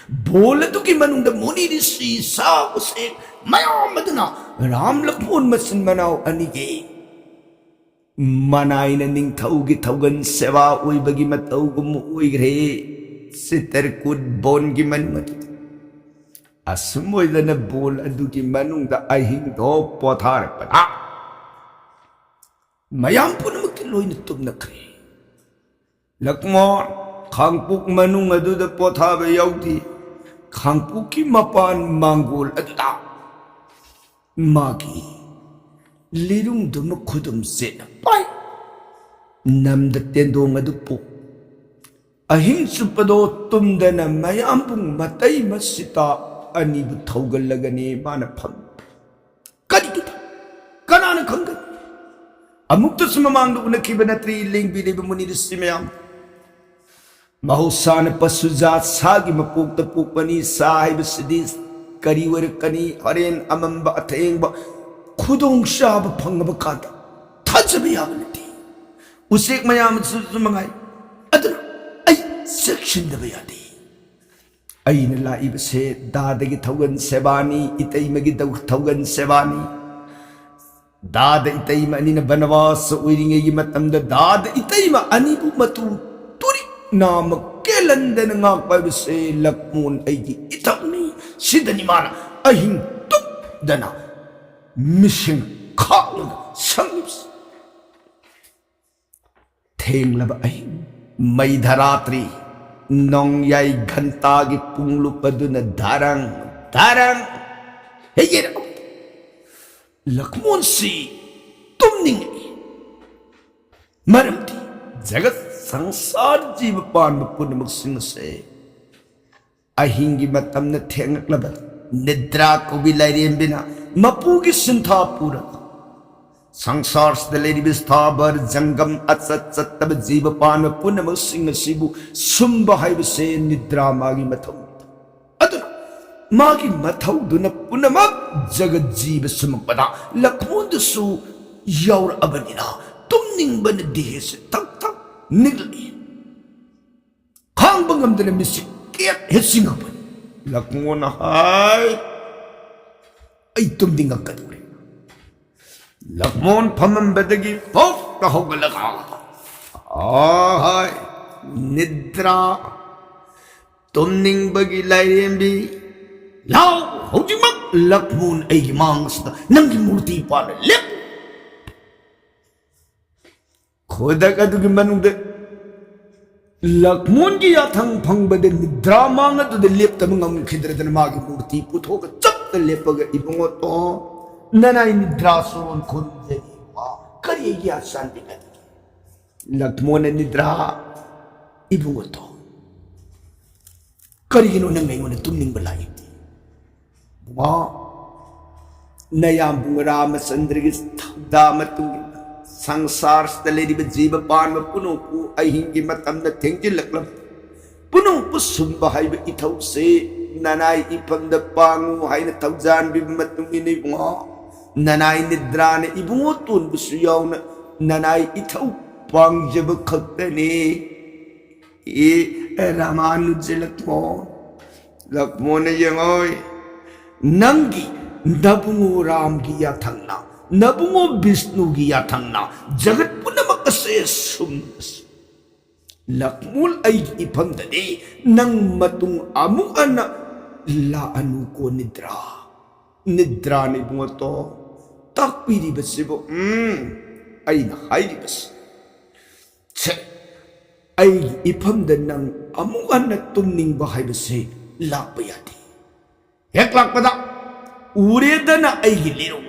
ꯕꯣꯜ ꯑꯗꯨꯒꯤ ꯃꯅꯨꯡꯗ ꯃꯨꯅꯤ ꯔꯤꯁꯤ ꯁꯥ ꯎꯆꯦꯛ ꯃꯌꯥꯝ ꯑꯗꯨꯅ ꯔꯥꯝ ꯂꯛꯃꯣꯟ ꯃꯆꯤꯟ ꯃꯅꯥꯎ ꯑꯅꯤꯒꯤ ꯃꯅꯥꯏꯅ ꯅꯤꯡꯊꯧꯒꯤ ꯊꯧꯒꯟ ꯁꯦꯕꯥ ꯑꯣꯏꯕꯒꯤ ꯃꯇꯧꯒꯨꯝ ꯑꯣꯏꯈ꯭ꯔꯦ꯫ ꯆꯤꯇꯔꯀꯨꯠ ꯕꯣꯟꯒꯤ ꯃꯅꯨꯡ ꯑꯗꯨꯗ ꯑꯁꯨꯝ ꯑꯣꯏꯗꯅ ꯕꯣꯜ ꯑꯗꯨꯒꯤ ꯃꯅꯨꯡꯗ ꯑꯍꯤꯡꯗꯣ ꯄꯣꯊꯥꯔꯛꯄꯗ ꯃꯌꯥꯝ ꯄꯨꯝꯅꯃꯛꯇꯤ ꯂꯣꯏꯅ ꯇꯨꯝꯅꯈ꯭ꯔꯦ꯫ ꯂꯛꯃꯣꯟ ꯈꯥꯡꯄꯣꯛ ꯃꯅꯨꯡ ꯑꯗꯨꯗ ꯄꯣꯊꯥꯕ ꯌꯥꯎꯗꯦ꯫ ꯈꯥꯡꯄꯣꯛꯀꯤ ꯃꯄꯥꯟ ꯃꯥꯡꯒꯣꯜ ꯑꯗꯨꯗ ꯃꯥꯒꯤ ꯂꯤꯔꯨꯡꯗꯨꯃ ꯈꯨꯗꯨꯝ ꯆꯦꯠꯅ ꯄꯥꯏ꯫ ꯅꯝꯗ ꯇꯦꯟꯗꯣꯡ ꯑꯗꯨ ꯄꯣꯛ꯫ ꯑꯍꯤꯡ ꯆꯨꯞꯄꯗꯣ ꯇꯨꯝꯗꯅ ꯃꯌꯥꯝꯕꯨꯡ ꯃꯇꯩ ꯃꯁꯤꯇ ꯑꯅꯤꯕꯨ ꯊꯧꯒꯜꯂꯒꯅꯤ ꯃꯥꯅ ꯐꯝ꯫ ꯀꯔꯤꯒꯤꯅꯣ? ꯀꯅꯥꯅ ꯈꯪꯒꯅꯤ? ꯑꯃꯨꯛꯇꯁꯨ ꯃꯃꯥꯡꯗ ꯎꯅꯈꯤꯕ ꯅꯠꯇ꯭ꯔꯤ ꯂꯦꯡꯕꯤꯔꯤꯕ ꯃꯨꯅꯤ ꯔꯤꯁꯤ ꯃꯌꯥꯝ꯫ ꯃꯍꯧꯁꯥꯅ ꯄꯁꯨ ꯖꯥꯠ ꯁꯥꯒꯤ ꯃꯄꯣꯛꯇ ꯄꯣꯛꯄꯅꯤ꯫ ꯁꯥ ꯍꯥꯏꯕꯁꯤꯗꯤ ꯀꯔꯤ ꯑꯣꯏꯔꯛꯀꯅꯤ? ꯍꯣꯔꯦꯟ ꯑꯃꯝꯕ ꯑꯊꯦꯡꯕ ꯈꯨꯗꯣꯡꯆꯥꯕ ꯐꯪꯉꯕ ꯀꯥꯟꯗ ꯊꯥꯖꯕ ꯌꯥꯕ ꯅꯠꯇꯦ꯫ ꯎꯆꯦꯛ ꯃꯌꯥꯝ ꯑꯁꯤꯁꯨ ꯃꯉꯥꯏ꯫ ꯑꯗꯨꯅ ꯑꯩ ꯆꯦꯛꯁꯤꯟꯗꯕ ꯌꯥꯗꯦ꯫ ꯑꯩꯅ ꯂꯥꯛꯏꯕꯁꯦ ꯗꯥꯗꯒꯤ ꯊꯧꯒꯟ ꯁꯦꯕꯥꯅꯤ, ꯏꯇꯩꯃꯒꯤ ꯗꯧ-, ꯊꯧꯒꯟ ꯁꯦꯕꯥꯅꯤ꯫ ꯗꯥꯗ ꯏꯇꯩꯃ ꯑꯅꯤꯅ ꯕꯅꯋꯥꯁ ꯑꯣꯏꯔꯤꯉꯩꯒꯤ ꯃꯇꯝꯗ ꯗꯥꯗ ꯏꯇꯩꯃ ꯑꯅꯤꯕꯨ ꯃꯇꯨ ꯇꯨꯔꯤꯛ ꯅꯥꯃ ꯀꯦꯜꯍꯟꯗꯅ ꯉꯥꯛꯄ ꯍꯥꯏꯕꯁꯦ ꯂꯛꯃꯣꯟ ꯑꯩꯒꯤ ꯏꯊꯛꯅꯤ꯫ ꯁꯤꯗꯅꯤ ꯃꯥꯅ ꯑꯍꯤꯡ ꯇꯨꯞꯗꯅ ꯃꯤꯁꯤꯡ ꯈꯥꯛꯂꯒ ꯁꯪꯂꯤꯕꯁꯤ꯫ ꯊꯦꯡꯂꯕ ꯑꯍꯤꯡ, ꯃꯩꯙꯔꯥꯇ꯭ꯔꯤ, ꯅꯣꯡꯌꯥꯏ ꯘꯟꯇꯥꯒꯤ ꯄꯨꯡꯂꯨꯞ ꯑꯗꯨꯅ ꯙꯔꯪ ꯙꯔꯪ ꯍꯦꯛ ꯌꯩꯔꯛ꯫ ꯂꯛꯃꯣꯟꯁꯤ ꯇꯨꯝꯅꯤꯡꯉꯛꯏ꯫ ꯃꯔꯝꯗꯤ ꯖꯒꯠ ꯁꯪꯁꯥꯔ ꯖꯤꯕ ꯄꯥꯟꯕ ꯄꯨꯝꯅꯃꯛꯁꯤꯡ ꯑꯁꯦ ꯑꯍꯤꯡꯒꯤ ꯃꯇꯝꯅ ꯊꯦꯡꯂꯛꯂꯕ ꯅꯤꯗ꯭ꯔꯥ ꯀꯧꯕꯤ ꯂꯥꯏꯔꯦꯝꯕꯤꯅ ꯃꯄꯨꯒꯤ ꯁꯤꯟꯊꯥ ꯄꯨꯔꯒ ꯁꯪꯁꯥꯔꯁꯤꯗ ꯂꯩꯔꯤꯕ ꯁ꯭ꯊꯥꯕꯔ ꯖꯪꯒꯝ, ꯑꯆꯠ ꯆꯠꯇꯕ ꯖꯤꯕ ꯄꯥꯟꯕ ꯄꯨꯝꯅꯃꯛꯁꯤꯡ ꯑꯁꯤꯕꯨ ꯁꯨꯝꯕ ꯍꯥꯏꯕꯁꯦ ꯅꯤꯗ꯭ꯔꯥ ꯃꯥꯒꯤ ꯃꯊꯧꯅꯤ꯫ ꯑꯗꯨꯅ ꯃꯥꯒꯤ ꯃꯊꯧꯗꯨꯅ ꯄꯨꯝꯅꯃꯛ ꯖꯒꯠ ꯖꯤꯕ ꯁꯨꯝꯃꯛꯄꯗ ꯂꯛꯃꯣꯟꯗꯁꯨ ꯌꯥꯎꯔꯛꯑꯕꯅꯤꯅ ꯇꯨꯝꯅꯤꯡꯕꯅ ꯗꯤꯍꯦꯁꯦ ꯊꯛ ꯊꯛ ꯅꯤꯛꯂꯛꯏ꯫ ꯈꯥꯡꯕ ꯉꯝꯗꯅ ꯃꯤꯠꯁꯤ ꯀꯦꯠ ꯍꯦꯠ ꯁꯤꯡꯉꯛꯄꯅꯤ꯫ ꯂꯛꯃꯣꯟꯅ ꯍꯥꯏ, "ꯑꯩ ꯇꯨꯝꯅꯤꯡꯉꯛꯀꯗꯧꯔꯦ"꯫ ꯂꯛꯃꯣꯟ ꯐꯝꯃꯝꯕꯗꯒꯤ ꯐꯨꯛꯇ ꯍꯧꯒꯠꯂꯒ, "ꯑꯥ ꯍꯥꯏ, ꯅꯤꯗ꯭ꯔꯥ, ꯇꯨꯝꯅꯤꯡꯕꯒꯤ ꯂꯥꯏꯔꯦꯝꯕꯤ, ꯂꯥꯎ, ꯍꯧꯖꯤꯛꯃꯛ ꯂꯛꯃꯣꯟ ꯑꯩꯒꯤ ꯃꯥꯡ ꯑꯁꯤꯗ ꯅꯪꯒꯤ ꯃꯨꯔꯇꯤ ꯄꯥꯜꯂ ꯂꯦꯞꯄꯨ"꯫ ꯈꯨꯗꯛ ꯑꯗꯨꯒꯤ ꯃꯅꯨꯡꯗ ꯂꯛꯃꯣꯟꯒꯤ ꯌꯥꯊꯪ ꯐꯪꯕꯗ ꯅꯤꯗ꯭ꯔꯥ ꯃꯥꯡ ꯑꯗꯨꯗ ꯂꯦꯞꯇꯕ ꯉꯝꯈꯤꯗ꯭ꯔꯗꯅ ꯃꯥꯒꯤ ꯃꯨꯔꯇꯤ ꯄꯨꯊꯣꯛꯑꯒ ꯆꯞꯇ ꯂꯦꯞꯄꯒ, "ꯏꯕꯨꯡꯉꯣ ꯇꯣ, ꯅꯅꯥꯏ ꯅꯤꯗ꯭ꯔꯥ ꯁꯣꯔꯣꯟ ꯈꯨꯔꯨꯝꯖꯔꯤꯕ ꯀꯔꯤꯒꯤ ꯑꯁꯥꯟꯕꯤ ꯅꯠꯇꯦ?" ꯂꯛꯃꯣꯟꯅ ꯅꯤꯗ꯭ꯔꯥ, "ꯏꯕꯨꯡꯉꯣ ꯇꯣ, ꯀꯔꯤꯒꯤꯅꯣ ꯅꯪ ꯑꯩꯉꯣꯟꯗ ꯇꯨꯝꯅꯤꯡꯕ ꯂꯥꯛꯏꯕꯗꯤ?" ꯕꯨꯡꯉꯣ, ꯅꯌꯥꯝꯕꯨꯡ ꯔꯥꯃꯆꯟꯗ꯭ꯔꯒꯤ ꯊꯧꯗꯥ ꯃꯇꯨꯡ ꯏꯟꯅ ꯁꯪꯁꯥꯔꯁꯤꯗ ꯂꯩꯔꯤꯕ ꯖꯤꯕ ꯄꯥꯟꯕ ꯄꯨꯝꯅꯃꯛꯄꯨ ꯑꯍꯤꯡꯒꯤ ꯃꯇꯝꯗ ꯊꯦꯡꯖꯤꯜꯂꯛꯂꯕ ꯄꯨꯝꯅꯃꯛꯄꯨ ꯁꯨꯝꯕ ꯍꯥꯏꯕ ꯏꯊꯧꯁꯦ ꯅꯅꯥꯏ ꯏꯐꯝꯗ ꯄꯥꯡꯉꯨ ꯍꯥꯏꯅ ꯊꯧꯖꯥꯟꯕꯤꯕ ꯃꯇꯨꯡ ꯏꯟꯅ ꯏꯕꯨꯡꯉꯣ, ꯅꯅꯥꯏ ꯅꯤꯗ꯭ꯔꯥꯅ ꯏꯕꯨꯡꯉꯣ ꯇꯣꯟꯕꯁꯨ ꯌꯥꯎꯅ ꯅꯅꯥꯏ ꯏꯊꯧ ꯄꯥꯡꯖꯕ ꯈꯛꯇꯅꯤ꯫ ꯑꯦ, ꯑꯦ, ꯔꯥꯃꯥꯅꯨꯖ ꯂꯛꯃꯣꯟ, ꯂꯛꯃꯣꯟꯅ ꯌꯦꯡꯉꯣꯏ, ꯅꯪꯒꯤ ꯅꯕꯨꯡꯉꯣ ꯔꯥꯝꯒꯤ ꯌꯥꯊꯪꯅ, ꯅꯕꯨꯡꯉꯣ ꯕꯤꯁꯅꯨꯒꯤ ꯌꯥꯊꯪꯅ ꯖꯒꯠ ꯄꯨꯝꯅꯃꯛ ꯑꯁꯦ ꯁꯨꯝꯕꯁꯤ꯫ ꯂꯛꯃꯣꯟ ꯑꯩꯒꯤ ꯏꯐꯝꯗꯗꯤ ꯅꯪ ꯃꯇꯨꯡ ꯑꯃꯨꯛ ꯍꯟꯅ ꯂꯥꯛꯑꯅꯨꯀꯣ ꯅꯤꯗ꯭ꯔꯥ꯫ ꯅꯤꯗ꯭ꯔꯥꯅ ꯏꯕꯨꯡꯉꯣ ꯇꯣ ꯇꯥꯛꯄꯤꯔꯤꯕꯁꯤꯕꯨ, ꯎꯝ, ꯑꯩꯅ ꯍꯥꯏꯔꯤꯕꯁꯤ꯫ ꯁꯦ, ꯑꯩꯒꯤ ꯏꯐꯝꯗ ꯅꯪ ꯑꯃꯨꯛ ꯍꯟꯅ ꯇꯨꯝꯅꯤꯡꯕ ꯍꯥꯏꯕꯁꯦ ꯂꯥꯛꯄ ꯌꯥꯗꯦ꯫ ꯍꯦꯛ ꯂꯥꯛꯄꯗ ꯎꯔꯦꯗꯅ ꯑꯩꯒꯤ ꯂꯤꯔꯨ,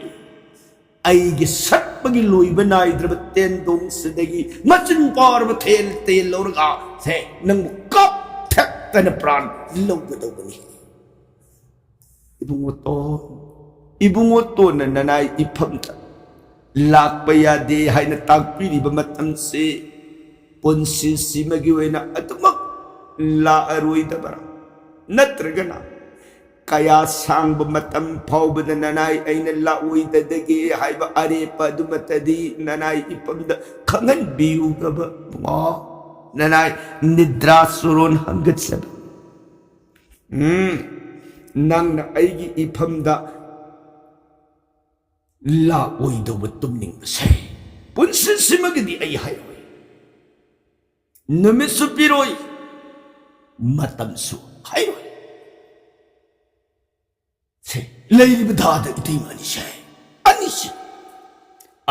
ꯑꯩꯒꯤ ꯁꯠꯄꯒꯤ ꯂꯣꯏꯕ ꯅꯥꯏꯗ꯭ꯔꯕ ꯇꯦꯟꯗꯣꯡꯁꯤꯗꯒꯤ ꯃꯆꯤꯟ ꯄꯥꯔꯕ ꯊꯦꯜ ꯇꯦꯜ ꯂꯧꯔꯒ, ꯁꯦ, ꯅꯪꯕꯨ ꯀꯥꯞꯊꯠꯇꯅ ꯄ꯭ꯔꯥꯟ ꯂꯧꯒꯗꯧꯕꯅꯤ꯫ ꯏꯕꯨꯡꯉꯣ ꯇꯣꯟ, ꯏꯕꯨꯡꯉꯣ ꯇꯣꯟꯅ ꯅꯅꯥꯏ ꯏꯐꯝꯗ ꯂꯥꯛꯄ ꯌꯥꯗꯦ ꯍꯥꯏꯅ ꯇꯥꯛꯄꯤꯔꯤꯕ ꯃꯇꯝꯁꯤ ꯄꯨꯟꯁꯤꯁꯤꯃꯒꯤ ꯑꯣꯏꯅ ꯑꯗꯨꯃꯛ ꯂꯥꯛꯑꯔꯣꯏꯗꯕ꯭ꯔꯥ? ꯅꯠꯇ꯭ꯔꯒꯅ ꯀꯌꯥ ꯁꯥꯡꯕ ꯃꯇꯝ ꯐꯥꯎꯕꯗ ꯅꯅꯥꯏ ꯑꯩꯅ ꯂꯥꯛꯑꯣꯏꯗꯒꯦ ꯍꯥꯏꯕ ꯑꯔꯦꯞꯄ ꯑꯗꯨꯃꯠꯇꯗꯤ ꯅꯅꯥꯏ ꯏꯐꯝꯗ ꯈꯪꯍꯟꯕꯤꯌꯨꯒꯕ ꯏꯕꯨꯡꯉꯣ꯫ ꯅꯅꯥꯏ ꯅꯤꯗ꯭ꯔꯥ ꯆꯣꯔꯣꯟ ꯍꯪꯒꯠꯆꯕ꯫ ꯎꯝ, ꯅꯪꯅ ꯑꯩꯒꯤ ꯏꯐꯝꯗ ꯂꯥꯛꯑꯣꯏꯗꯧꯕ ꯇꯨꯝꯅꯤꯡꯕꯁꯦ ꯄꯨꯟꯁꯤꯁꯤꯃꯒꯤꯗꯤ ꯑꯩ ꯍꯥꯏꯔꯣꯏ꯫ ꯅꯨꯃꯤꯠꯁꯨ ꯄꯤꯔꯣꯏ, ꯃꯇꯝꯁꯨ ꯍꯥꯏꯔꯣꯏ꯫ ꯁꯦ, ꯂꯩꯔꯤꯕ ꯗꯥꯗ ꯏꯇꯩꯃ ꯑꯅꯤꯁꯦ, ꯑꯅꯤꯁꯦ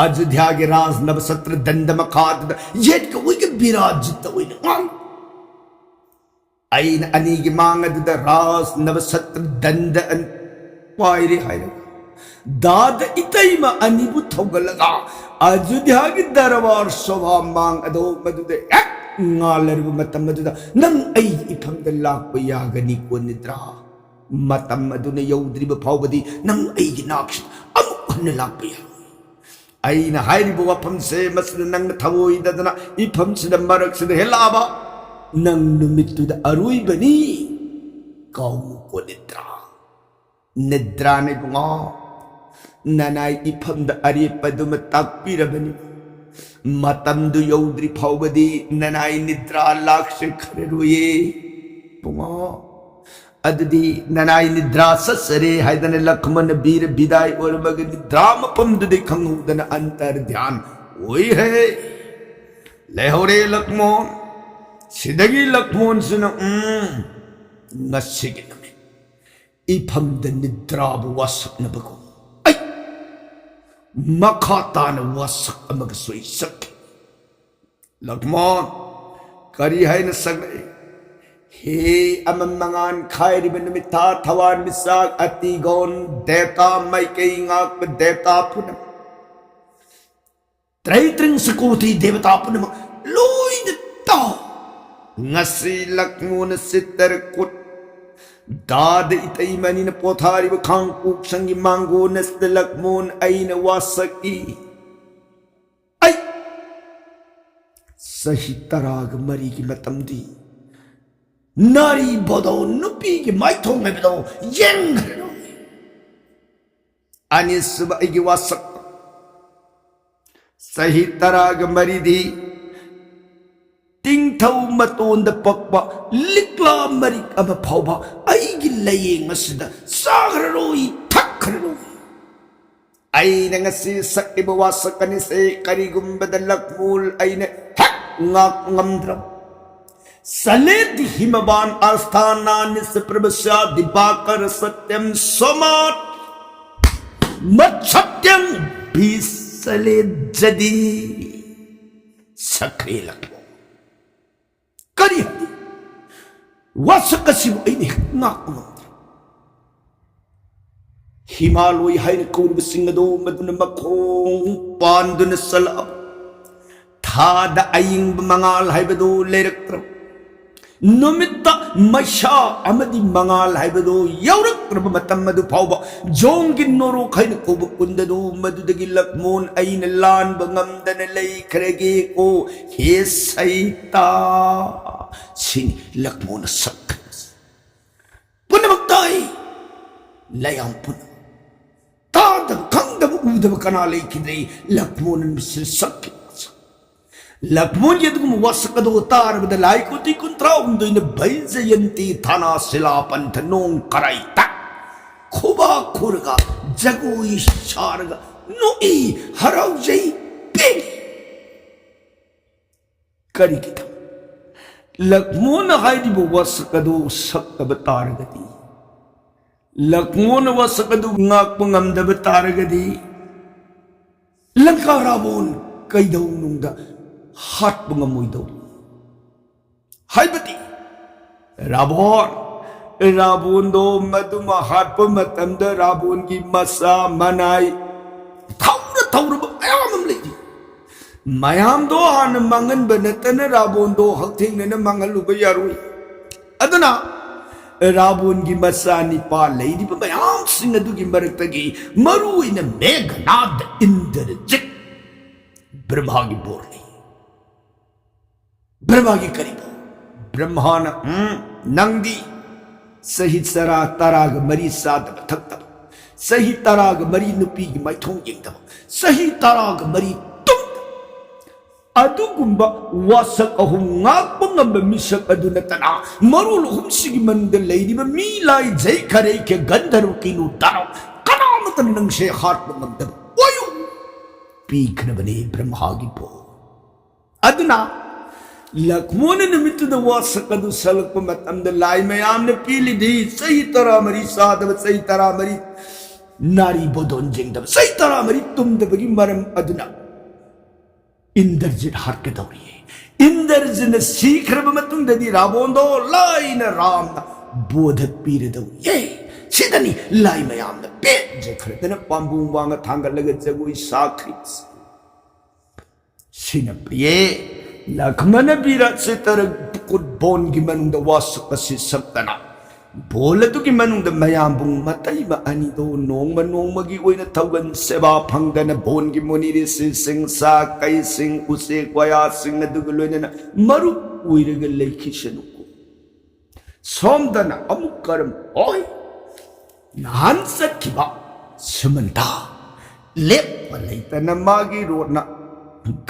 ꯑꯌꯨꯙ꯭ꯌꯥꯒꯤ ꯔꯥꯖ ꯅꯕꯁꯇ꯭ꯔ ꯗꯟꯗ ꯃꯈꯥꯗꯨꯗ ꯌꯦꯠꯀ ꯑꯣꯏꯒ ꯕꯤꯔꯥꯖꯤꯠꯇ ꯑꯣꯏꯅ ꯉꯥꯡ꯫ ꯑꯩꯅ ꯑꯅꯤꯒꯤ ꯃꯥꯡ ꯑꯗꯨꯗ ꯔꯥꯖ ꯅꯕꯁꯇ꯭ꯔ ꯗꯟꯗ ꯑꯟ-, ꯄꯥꯏꯔꯦ ꯍꯥꯏꯔꯒ, ꯗꯥꯗ ꯏꯇꯩꯃ ꯑꯅꯤꯕꯨ ꯊꯧꯒꯠꯂꯒ ꯑꯌꯨꯙ꯭ꯌꯥꯒꯤ ꯗꯔꯕꯥꯔ ꯁꯣꯚꯥ ꯃꯥꯡ ꯑꯗꯣ ꯃꯗꯨꯗ ꯍꯦꯛ ꯉꯥꯜꯂꯔꯤꯕ ꯃꯇꯝ ꯑꯗꯨꯗ ꯅꯪ ꯑꯩꯒꯤ ꯏꯐꯝꯗ ꯂꯥꯛꯄ ꯌꯥꯒꯅꯤꯀꯣ ꯅꯤꯗ꯭ꯔꯥ? ꯃꯇꯝ ꯑꯗꯨꯅ ꯌꯧꯗ꯭ꯔꯤꯕ ꯐꯥꯎꯕꯗꯤ ꯅꯪ ꯑꯩꯒꯤ ꯅꯥꯛꯁꯤꯗ ꯑꯃꯨꯛ ꯍꯟꯅ ꯂꯥꯛꯄ ꯌꯥꯔꯣꯏ꯫ ꯑꯩꯅ ꯍꯥꯏꯔꯤꯕ ꯋꯥꯐꯝꯁꯦ ꯃꯁꯤꯗ ꯅꯪꯅ ꯊꯧꯑꯣꯏꯗꯗꯅ ꯏꯐꯝꯁꯤꯗ ꯃꯔꯛꯁꯤꯗ ꯍꯦꯜꯂꯛꯑꯕ ꯅꯪ ꯅꯨꯃꯤꯠꯇꯨꯗ ꯑꯔꯣꯏꯕꯅꯤ꯫ ꯀꯥꯎꯅꯨꯀꯣ ꯅꯤꯗ꯭ꯔꯥ꯫ ꯅꯤꯗ꯭ꯔꯥꯅ ꯏꯕꯨꯡꯉꯣ, ꯅꯅꯥꯏ ꯏꯐꯝꯗ ꯑꯔꯦꯞꯄꯗꯨꯃ ꯇꯥꯛꯄꯤꯔꯕꯅꯤ꯫ ꯃꯇꯝꯗꯨ ꯌꯧꯗ꯭ꯔꯤ ꯐꯥꯎꯕꯗꯤ ꯅꯅꯥꯏ ꯅꯤꯗ꯭ꯔꯥ ꯂꯥꯛꯁꯦ ꯈꯔꯔꯣꯏꯌꯦ ꯏꯕꯨꯡꯉꯣ꯫ ꯑꯗꯨꯗꯤ ꯅꯅꯥꯏ ꯅꯤꯗ꯭ꯔꯥ ꯆꯠꯆꯔꯦ ꯍꯥꯏꯗꯅ ꯂꯛꯃꯟꯅ ꯕꯤꯔ ꯕꯤꯗꯥꯏ ꯑꯣꯏꯔꯝꯃꯒ ꯅꯤꯗ꯭ꯔꯥ ꯃꯐꯝꯗꯨꯗꯩ ꯈꯪꯍꯧꯗꯅ ꯑꯟꯇꯔ ꯙ꯭ꯌꯥꯟ ꯑꯣꯏꯍꯦ꯫ ꯂꯩꯍꯧꯔꯦ ꯂꯛꯃꯣꯟ꯫ ꯁꯤꯗꯒꯤ ꯂꯛꯃꯣꯟꯁꯤꯅ, ꯎꯝ, ꯉꯁꯤꯒꯤ ꯅꯨꯃꯤꯠ ꯏꯐꯝꯗ ꯅꯤꯗ꯭ꯔꯥꯕꯨ ꯋꯥꯁꯛꯅꯕꯒꯨꯝ ꯑꯩ ꯃꯈꯥ ꯇꯥꯅ ꯋꯥꯁꯛ ꯑꯃꯒꯁꯨ ꯑꯩ ꯁꯛꯈꯤ꯫ ꯂꯛꯃꯣꯟ ꯀꯔꯤ ꯍꯥꯏꯅ ꯁꯛꯂꯛꯏ? ꯍꯦ ꯑꯃꯝ ꯃꯉꯥꯟ ꯈꯥꯏꯔꯤꯕ ꯅꯨꯃꯤꯠ ꯊꯥ ꯊꯋꯥꯟ ꯃꯤꯆꯥꯛ ꯑꯇꯤꯒꯣꯟ ꯗꯦꯕꯇꯥ ꯃꯥꯏꯀꯩ ꯉꯥꯛꯄ ꯗꯦꯕꯇꯥ ꯄꯨꯝꯅꯃꯛ, ꯇ꯭ꯔꯩꯇ꯭ꯔꯤꯡ ꯁꯀꯣꯊꯤ ꯗꯦꯕꯇꯥ ꯄꯨꯝꯅꯃꯛ ꯂꯣꯏꯅ ꯇꯥꯎ꯫ ꯉꯁꯤ ꯂꯛꯃꯣꯟ ꯆꯤꯠꯇꯔ ꯀꯨꯠ ꯗꯥꯗ ꯏꯇꯩꯃꯅꯤꯅ ꯄꯣꯊꯥꯔꯤꯕ ꯈꯥꯡ ꯀꯣꯛꯁꯪꯒꯤ ꯃꯥꯡꯒꯣꯟ ꯑꯁꯤꯗ ꯂꯛꯃꯣꯟ ꯑꯩꯅ ꯋꯥꯁꯛꯏ꯫ ꯆꯍꯤ ꯇꯔꯥꯒ ꯃꯔꯤꯒꯤ ꯃꯇꯝꯗꯤ ꯅꯥꯔꯤ ꯕꯣꯗꯣ, ꯅꯨꯄꯤꯒꯤ ꯃꯥꯏꯊꯣꯡ ꯍꯥꯏꯕꯗꯣ ꯌꯦꯡꯈ꯭ꯔꯅꯨ꯫ ꯑꯅꯤꯁꯨꯕ ꯑꯩꯒꯤ ꯋꯥꯁꯛ, ꯆꯍꯤ ꯇꯔꯥꯒ ꯃꯔꯤꯗꯤ ꯇꯤꯡꯊꯧ ꯃꯇꯣꯟꯗ ꯄꯛꯄ ꯂꯤꯛꯂꯥ ꯃꯔꯤꯛ ꯑꯃ ꯐꯥꯎꯕ ꯑꯩꯒꯤ ꯂꯥꯌꯦꯡ ꯑꯁꯤꯗ ꯆꯥꯈ꯭ꯔꯔꯣꯏ, ꯊꯛꯈ꯭ꯔꯔꯣꯏ꯫ ꯑꯩꯅ ꯉꯁꯤ ꯁꯛꯂꯤꯕ ꯋꯥꯁꯛ ꯑꯅꯤꯁꯦ ꯀꯔꯤꯒꯨꯝꯕꯗ ꯂꯛꯃꯨꯜ ꯑꯩꯅ ꯍꯦꯛ ꯉꯥꯛ ꯉꯝꯗ꯭ꯔꯕ, ꯆꯂꯦꯗꯤ ꯍꯤꯃꯕꯥꯟ ꯑꯁꯊꯥꯅꯥ ꯅꯤꯁ ꯄ꯭ꯔꯚꯁ꯭ꯌꯥ ꯗꯤꯕꯥꯀꯔ ꯁꯇ꯭ꯌꯝ ꯁꯣꯃꯥꯠ ꯃꯠꯁꯇ꯭ꯌꯝ ꯕꯤꯁꯂꯦꯖꯗꯤ ꯁꯈ꯭ꯔꯦ ꯂꯛꯃꯨꯜ꯫ ꯀꯔꯤ ꯍꯥꯏꯗꯤ? ꯋꯥꯁꯛ ꯑꯁꯤꯕꯨ ꯑꯩꯅ ꯍꯦꯛ ꯉꯥꯛꯄ ꯉꯝꯗ꯭ꯔꯦ꯫ ꯍꯤꯃꯥꯂꯣꯏ ꯍꯥꯏꯅ ꯀꯧꯔꯤꯕꯁꯤꯡ ꯑꯗꯨ ꯃꯗꯨꯅ ꯃꯈꯣꯡ ꯄꯥꯟꯗꯨꯅ ꯆꯠꯂꯛꯑꯕ ꯊꯥꯗ ꯑꯏꯪꯕ ꯃꯉꯥꯜ ꯍꯥꯏꯕꯗꯨ ꯂꯩꯔꯛꯇ꯭ꯔꯕ, ꯅꯨꯃꯤꯠꯇ ꯃꯩꯁꯥ ꯑꯃꯗꯤ ꯃꯉꯥꯜ ꯍꯥꯏꯕꯗꯨ ꯌꯧꯔꯛꯇ꯭ꯔꯕ ꯃꯇꯝ ꯑꯗꯨ ꯐꯥꯎꯕ ꯖꯣꯡꯒꯤ ꯅꯣꯔꯣꯛ ꯍꯥꯏꯅ ꯀꯧꯕ ꯀꯨꯟꯗꯗꯨ ꯃꯗꯨꯗꯒꯤ ꯂꯛꯃꯣꯟ ꯑꯩꯅ ꯂꯥꯟꯕ ꯉꯝꯗꯅ ꯂꯩꯈ꯭ꯔꯒꯦꯀꯣ꯫ ꯍꯦ ꯁꯩꯇꯥ, ꯁꯤꯅꯤ ꯂꯛꯃꯣꯟꯅ ꯁꯛꯈ꯭ꯔꯤꯕꯁꯤ꯫ ꯄꯨꯝꯅꯃꯛ ꯇꯥꯏ, ꯂꯌꯥꯝ ꯄꯨꯝꯅꯃꯛ꯫ ꯇꯥꯗꯕ, ꯈꯪꯗꯕ, ꯎꯗꯕ ꯀꯅꯥ ꯂꯩꯈꯤꯗ꯭ꯔꯦ? ꯂꯛꯃꯣꯟꯅ ꯃꯁꯤꯗ ꯁꯛꯈꯤꯕ ꯃꯁꯛ꯫ ꯂꯛꯃꯣꯟꯒꯤ ꯑꯗꯨꯒꯨꯝꯕ ꯋꯥꯁꯛ ꯑꯗꯨ ꯇꯥꯔꯕꯗ ꯂꯥꯏ ꯀꯣꯇꯤ ꯀꯨꯟꯊ꯭ꯔꯥ ꯍꯨꯝꯗꯣꯏꯅ ꯚꯩꯖꯌꯟꯇꯤ ꯊꯥꯅꯥ ꯁꯤꯂꯥ ꯄꯟꯊ ꯅꯣꯡ ꯀꯔꯥꯏꯇ ꯈꯨꯕꯥꯛ ꯈꯨꯔꯒ, ꯖꯒꯣꯏ ꯁꯥꯔꯒ ꯅꯣꯛꯏ, ꯍꯔꯥꯎꯖꯩ, ꯄꯦꯜꯂꯤ꯫ ꯀꯔꯤꯒꯤꯗꯃꯛ? ꯂꯛꯃꯣꯟꯅ ꯍꯥꯏꯔꯤꯕ ꯋꯥꯁꯛ ꯑꯗꯨ ꯁꯛꯇꯕ ꯇꯥꯔꯒꯗꯤ, ꯂꯛꯃꯣꯟꯅ ꯋꯥꯁꯛ ꯑꯗꯨ ꯉꯥꯛꯄ ꯉꯝꯗꯕ ꯇꯥꯔꯒꯗꯤ, ꯂꯪꯀꯥ ꯔꯥꯕꯣꯟ ꯀꯩꯗꯧꯅꯨꯡꯗ ꯍꯥꯠꯄ ꯉꯝꯃꯣꯏꯗꯧꯔꯤ꯫ ꯍꯥꯏꯕꯗꯤ ꯔꯥꯕꯣꯟ, ꯔꯥꯕꯣꯟꯗꯣ ꯃꯗꯨꯃ ꯍꯥꯠꯄ ꯃꯇꯝꯗ ꯔꯥꯕꯣꯟꯒꯤ ꯃꯆꯥ ꯃꯅꯥꯏ ꯊꯧꯔ ꯊꯧꯔꯕ ꯃꯌꯥꯝ ꯑꯃ ꯂꯩꯔꯤ꯫ ꯃꯌꯥꯝꯗꯣ ꯍꯥꯟꯅ ꯃꯥꯡꯍꯟꯕ ꯅꯠꯇꯅ ꯔꯥꯕꯣꯟꯗꯣ ꯍꯛꯊꯦꯡꯅꯅ ꯃꯥꯡꯍꯜꯂꯨꯕ ꯌꯥꯔꯣꯏ꯫ ꯑꯗꯨꯅ ꯔꯥꯕꯣꯟꯒꯤ ꯃꯆꯥ ꯅꯤꯄꯥ ꯂꯩꯔꯤꯕ ꯃꯌꯥꯝꯁꯤꯡ ꯑꯗꯨꯒꯤ ꯃꯔꯛꯇꯒꯤ ꯃꯔꯨꯑꯣꯏꯅ ꯃꯦꯘꯅꯥꯗ ꯏꯟꯗ꯭ꯔꯖꯤꯠ ꯕ꯭ꯔꯍꯃꯥꯒꯤ ꯕꯣꯔꯅꯤ꯫ ꯕ꯭ꯔꯍ꯭ꯃꯥꯒꯤ ꯀꯔꯤꯕꯨ? ꯕ꯭ꯔꯍ꯭ꯃꯥꯅ, "ꯎꯝ, ꯅꯪꯗꯤ ꯆꯍꯤ ꯇꯔꯥ, ꯇꯔꯥꯒ ꯃꯔꯤ ꯆꯥꯗꯕ ꯊꯛꯇꯕ, ꯆꯍꯤ ꯇꯔꯥꯒ ꯃꯔꯤ ꯅꯨꯄꯤꯒꯤ ꯃꯥꯏꯊꯣꯡ ꯌꯦꯡꯗꯕ, ꯆꯍꯤ ꯇꯔꯥꯒ ꯃꯔꯤ ꯇꯨꯝꯗꯕ, ꯑꯗꯨꯒꯨꯝꯕ ꯋꯥꯁꯛ ꯑꯍꯨꯝ ꯉꯥꯛꯄ ꯉꯝꯕ ꯃꯤꯁꯛ ꯑꯗꯨ ꯅꯠꯇꯅ ꯃꯔꯣꯜ ꯑꯍꯨꯝꯁꯤꯒꯤ ꯃꯅꯨꯡꯗ ꯂꯩꯔꯤꯕ ꯃꯤ ꯂꯥꯏ ꯖꯩ ꯈꯔꯩ ꯈꯦ ꯒꯟꯙꯔꯕ ꯀꯤꯅꯨ ꯗꯥꯅꯕ ꯀꯅꯥꯃꯠꯇꯅ ꯅꯪꯁꯦ ꯍꯥꯠꯄ ꯉꯝꯗꯕ ꯑꯣꯏꯌꯨ" ꯄꯤꯈ꯭ꯔꯕꯅꯤ ꯕ꯭ꯔꯍ꯭ꯃꯥꯒꯤ ꯕꯣꯔ꯫ ꯑꯗꯨꯅ ꯂꯛꯃꯣꯅ ꯅꯨꯃꯤꯠꯇꯨꯗ ꯋꯥꯁꯛ ꯑꯗꯨ ꯁꯛꯂꯛꯄ ꯃꯇꯝꯗ ꯂꯥꯏ ꯃꯌꯥꯝꯅ ꯄꯦꯜꯂꯤꯗꯤ, ꯆꯍꯤ ꯇꯔꯥꯃꯔꯤ ꯆꯥꯗꯕ, ꯆꯍꯤ ꯇꯔꯥꯃꯔꯤ ꯅꯥꯔꯤ ꯕꯣꯗꯣꯟ ꯌꯦꯡꯗꯕ, ꯆꯍꯤ ꯇꯔꯥꯃꯔꯤ ꯇꯨꯝꯗꯕꯒꯤ ꯃꯔꯝ ꯑꯗꯨꯅ ꯏꯟꯗ꯭ꯔꯖꯤꯠ ꯍꯥꯠꯀꯗꯧꯔꯤꯌꯦ꯫ ꯏꯟꯗ꯭ꯔꯖꯤꯠꯅ ꯁꯤꯈ꯭ꯔꯕ ꯃꯇꯨꯡꯗꯗꯤ ꯔꯥꯕꯣꯟꯗꯣ ꯂꯥꯏꯅ ꯔꯥꯝꯅ ꯕꯣꯙ ꯄꯤꯔꯗꯧꯔꯤꯌꯦ꯫ ꯁꯤꯗꯅꯤ ꯂꯥꯏ ꯃꯌꯥꯝꯅ ꯄꯦꯟꯖꯈ꯭ꯔꯗꯅ ꯄꯥꯝꯕꯣꯝ ꯋꯥꯡꯅ ꯊꯥꯡꯒꯠꯂꯒ ꯖꯒꯣꯏ ꯁꯥꯈ꯭ꯔꯤꯕꯁꯦ꯫ ꯁꯤꯅ ꯐꯩꯌꯦ꯫ ꯂꯛꯃꯅ ꯕꯤꯔ ꯆꯤꯇ꯭ꯔꯀꯨꯠ ꯕꯣꯟꯒꯤ ꯃꯅꯨꯡꯗ ꯋꯥꯁꯛ ꯑꯁꯤ ꯁꯛꯇꯅ, ꯕꯣꯜ ꯑꯗꯨꯒꯤ ꯃꯅꯨꯡꯗ ꯃꯌꯥꯝꯕꯨꯡ ꯃꯇꯩꯃ ꯑꯅꯤꯗꯣ ꯅꯣꯡꯃ ꯅꯣꯡꯃꯒꯤ ꯑꯣꯏꯅ ꯊꯧꯒꯜ ꯁꯦꯕꯥ ꯐꯪꯗꯅ ꯕꯣꯟꯒꯤ ꯃꯨꯅꯤ ꯔꯤꯁꯤꯁꯤꯡ, ꯁꯥ ꯀꯩꯁꯤꯡ, ꯎꯆꯦꯛ ꯋꯥꯌꯥꯁꯤꯡ ꯑꯗꯨꯒ ꯂꯣꯏꯅꯅ ꯃꯔꯨꯞ ꯑꯣꯏꯔꯒ ꯂꯩꯈꯤꯁꯅꯨꯀꯣ꯫ ꯁꯣꯝꯗꯅ ꯑꯃꯨꯛ ꯀꯔꯝ ꯑꯣꯏ? ꯅꯍꯥꯟ ꯆꯠꯈꯤꯕ ꯁꯨꯃꯟꯇꯥ ꯂꯦꯞꯄ ꯂꯩꯇꯅ ꯃꯥꯒꯤ ꯔꯣꯠꯅ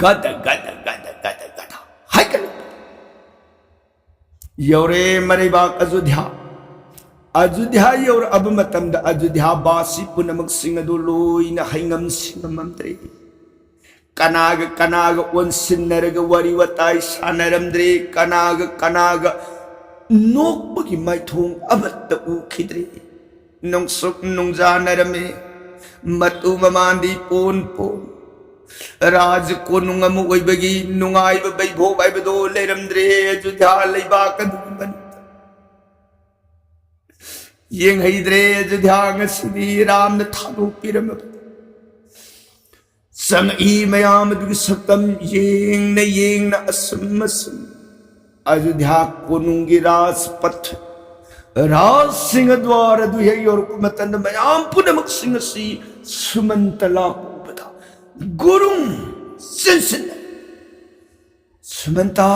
ꯒꯗ ꯒꯗ ꯒꯗ ꯒꯗ ꯒꯗ ꯍꯥꯏꯒꯠꯂꯛꯄ ꯌꯧꯔꯦ ꯃꯔꯩꯕꯥꯛ ꯑꯌꯨꯙ꯭ꯌꯥ꯫ ꯑꯌꯨꯙ꯭ꯌꯥ ꯌꯧꯔꯛꯑꯕ ꯃꯇꯝꯗ ꯑꯌꯨꯙ꯭ꯌꯥ ꯕꯥꯁꯤ ꯄꯨꯝꯅꯃꯛꯁꯤꯡ ꯑꯗꯨ ꯂꯣꯏꯅ ꯍꯩꯉꯝ ꯁꯤꯡꯉꯝꯃꯝꯗ꯭ꯔꯦ꯫ ꯀꯅꯥꯒ ꯀꯅꯥꯒ ꯑꯣꯟꯁꯤꯟꯅꯔꯒ ꯋꯥꯔꯤ ꯋꯥꯇꯥꯏ ꯁꯥꯟꯅꯔꯝꯗ꯭ꯔꯦ꯫ ꯀꯅꯥꯒ ꯀꯅꯥꯒ ꯅꯣꯛꯄꯒꯤ ꯃꯥꯏꯊꯣꯡ ꯑꯃꯠꯇ ꯎꯈꯤꯗ꯭ꯔꯦ꯫ ꯅꯨꯡꯁꯨꯛ ꯅꯨꯡꯖꯥꯅꯔꯝꯃꯤ꯫ ꯃꯇꯨ ꯃꯃꯥꯟꯗꯤ ꯄꯣꯟ ꯄꯣꯟ꯫ ꯔꯥꯖ ꯀꯣꯅꯨꯡ ꯑꯃ ꯑꯣꯏꯕꯒꯤ ꯅꯨꯡꯉꯥꯏꯕ ꯕꯩꯚꯣꯕ ꯍꯥꯏꯕꯗꯣ ꯂꯩꯔꯝꯗ꯭ꯔꯦ꯫ ꯑꯌꯨꯙ꯭ꯌꯥ ꯂꯩꯕꯥꯛ ꯑꯗꯨꯒꯤ ꯃꯅꯨꯡꯗ ꯌꯦꯡꯍꯩꯗ꯭ꯔꯦ꯫ ꯑꯌꯨꯙ꯭ꯌꯥ ꯉꯁꯤꯗꯤ ꯔꯥꯝꯅ ꯊꯥꯗꯣꯛꯄꯤꯔꯝꯃꯕ ꯆꯪꯉꯛꯏ ꯃꯌꯥꯝ ꯑꯗꯨꯒꯤ ꯁꯛꯇꯝ ꯌꯦꯡꯅ ꯌꯦꯡꯅ ꯑꯁꯨꯝ ꯑꯁꯨꯝ ꯑꯌꯨꯙ꯭ꯌꯥ ꯀꯣꯅꯨꯡꯒꯤ ꯔꯥꯖꯄꯊ, ꯔꯥꯖ ꯁꯤꯡꯍ ꯗ꯭ꯋꯥꯔ ꯑꯗꯨ ꯍꯦꯛ ꯌꯧꯔꯛꯄ ꯃꯇꯝꯗ ꯃꯌꯥꯝ ꯄꯨꯝꯅꯃꯛꯁꯤꯡ ꯑꯁꯤ ꯁꯨꯃꯟꯇ ꯂꯥꯛꯄ ꯎꯕꯗ ꯒꯨꯔꯨꯡ ꯆꯦꯟꯁꯤꯟꯅ ꯁꯨꯃꯟꯇꯥ,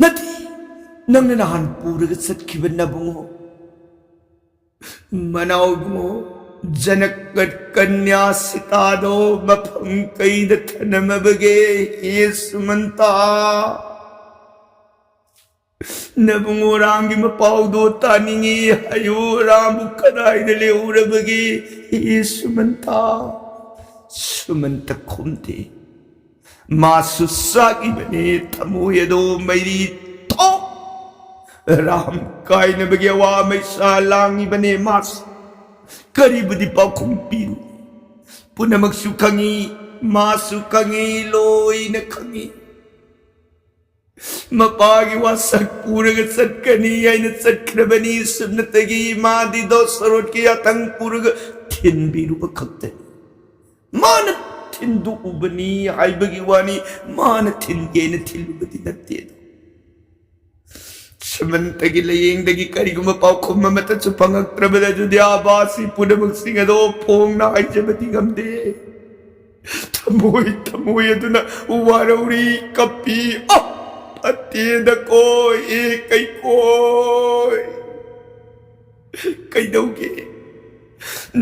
ꯅꯠꯇꯦ, ꯅꯪꯅ ꯅꯍꯥꯟ ꯄꯨꯔꯒ ꯆꯠꯈꯤꯕ ꯅꯕꯨꯡꯉꯣ, ꯃꯅꯥꯎ ꯏꯕꯨꯡꯉꯣ, ꯖꯅꯀ ꯀꯟꯌꯥ ꯁꯤꯇꯥꯗꯣ ꯃꯐꯝ ꯀꯩꯗ ꯊꯅꯝꯃꯕꯒꯦ, ꯍꯦ ꯁꯨꯃꯟꯇꯥ? ꯅꯕꯨꯡꯉꯣ ꯔꯥꯝꯒꯤ ꯃꯄꯥꯎꯗꯣ ꯇꯥꯅꯤꯡꯉꯤ ꯍꯥꯏꯌꯨ, ꯔꯥꯝꯕꯨ ꯀꯗꯥꯏꯗ ꯂꯩꯍꯧꯔꯕꯒꯦ, ꯍꯦ ꯁꯨꯃꯟꯇꯥ? ꯁꯨꯃꯟꯇ ꯈꯨꯝꯗꯦ꯫ ꯃꯥꯁꯨ ꯆꯥꯛꯏꯕꯅꯦ, ꯊꯃꯣꯏ ꯑꯗꯣ ꯃꯩꯔꯤ ꯊꯣꯛ꯫ ꯔꯥꯝ ꯀꯥꯏꯅꯕꯒꯤ ꯑꯋꯥ ꯃꯩꯁꯥ ꯂꯥꯡꯉꯤꯕꯅꯦ ꯃꯥꯁꯨ꯫ ꯀꯔꯤꯕꯨꯗꯤ ꯄꯥꯎꯈꯨꯝ ꯄꯤꯔꯨ? ꯄꯨꯝꯅꯃꯛꯁꯨ ꯈꯪꯉꯤ, ꯃꯥꯁꯨ ꯈꯪꯉꯤ, ꯂꯣꯏꯅ ꯈꯪꯉꯤ꯫ ꯃꯄꯥꯒꯤ ꯋꯥꯁꯛ ꯄꯨꯔꯒ ꯆꯠꯀꯅꯤ ꯍꯥꯏꯅ ꯆꯠꯈ꯭ꯔꯕꯅꯤ꯫ ꯁꯨꯞꯅꯇꯒꯤ ꯃꯥꯗꯤ ꯗꯣꯁꯔꯣꯠꯀꯤ ꯌꯥꯊꯪ ꯄꯨꯔꯒ ꯊꯤꯟꯕꯤꯔꯨꯕ ꯈꯛꯇꯅꯤ꯫ ꯃꯥꯅ ꯊꯤꯟꯗꯣꯛꯎꯕꯅꯤ ꯍꯥꯏꯕꯒꯤ ꯋꯥꯅꯤ, ꯃꯥꯅ ꯊꯤꯟꯒꯦꯅ ꯊꯤꯜꯂꯨꯕꯗꯤ ꯅꯠꯇꯦ ꯑꯗꯣ꯫ ꯁꯨꯃꯟꯇꯒꯤ ꯂꯥꯌꯦꯡꯗꯒꯤ ꯀꯔꯤꯒꯨꯝꯕ ꯄꯥꯎꯈꯨꯝ ꯑꯃꯠꯇꯁꯨ ꯐꯪꯉꯛꯇ꯭ꯔꯕꯗ, ꯑꯗꯨꯗꯤ ꯑꯥꯕꯥꯁꯤ ꯄꯨꯝꯅꯃꯛꯁꯤꯡ ꯑꯗꯣ ꯐꯣꯡꯅ ꯍꯥꯏꯖꯕꯗꯤ ꯉꯝꯗꯦ꯫ ꯊꯃꯣꯏ, ꯊꯃꯣꯏ ꯑꯗꯨꯅ ꯋꯥꯔꯧꯔꯤ, ꯀꯞꯄꯤ꯫ ꯑ! ꯐꯠꯇꯦꯗꯀꯣ, ꯑꯦ ꯀꯩꯀꯣꯏ꯫ ꯀꯩꯗꯧꯒꯦ?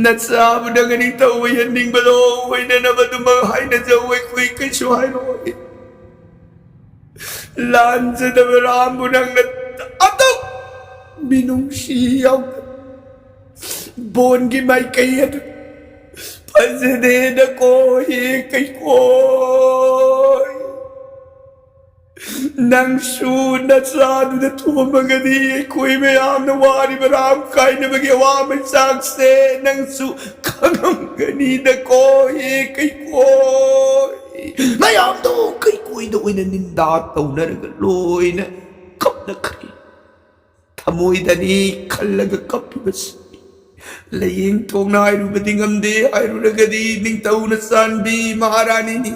ꯅꯆꯥꯕꯨ ꯅꯪ ꯅꯤꯡꯊꯧ ꯑꯣꯏꯍꯟꯅꯤꯡꯕꯗꯣ ꯑꯣꯏꯅꯅꯕ ꯑꯗꯨꯃꯛ ꯍꯥꯏꯅꯖꯧ, ꯑꯩꯈꯣꯏ ꯀꯩꯁꯨ ꯍꯥꯏꯔꯣꯏ꯫ ꯂꯥꯟꯖꯗꯕ ꯔꯥꯝꯕꯨ ꯅꯪꯅ ꯑꯗꯨꯛ ꯃꯤꯅꯨꯡꯁꯤ ꯌꯥꯎꯗꯅ ꯕꯣꯟꯒꯤ ꯃꯥꯏꯀꯩ ꯑꯗꯨ ꯐꯖꯗꯦꯗꯀꯣ, ꯍꯦ ꯀꯩꯀꯣꯏ꯫ ꯅꯪꯁꯨ ꯅꯆꯥꯗꯨꯗ ꯊꯣꯝꯃꯒꯗꯤ ꯑꯩꯈꯣꯏ ꯃꯌꯥꯝꯅ ꯋꯥꯔꯤꯕ ꯔꯥꯝ ꯀꯥꯏꯅꯕꯒꯤ ꯑꯋꯥꯕ ꯆꯥꯛꯁꯦ ꯅꯪꯁꯨ ꯈꯪꯉꯝꯒꯅꯤꯗꯀꯣ, ꯍꯦ ꯀꯩꯀꯣꯏ꯫ ꯃꯌꯥꯝꯗꯣ ꯀꯩꯀꯣꯏꯗ ꯑꯣꯏꯅ ꯅꯤꯟꯗꯥ ꯇꯧꯅꯔꯒ ꯂꯣꯏꯅ ꯀꯞꯅꯈ꯭ꯔꯦ꯫ ꯊꯃꯣꯏꯗꯅꯤ ꯈꯜꯂꯒ ꯀꯞꯄꯤꯕꯁꯤ꯫ ꯂꯥꯌꯦꯡ ꯊꯣꯡꯅ ꯍꯥꯏꯔꯨꯕꯗꯤ ꯉꯝꯗꯦ, ꯍꯥꯏꯔꯨꯔꯒꯗꯤ ꯅꯤꯡꯊꯧꯅ ꯆꯥꯟꯕꯤ ꯃꯍꯥꯔꯥꯅꯤꯅꯤ꯫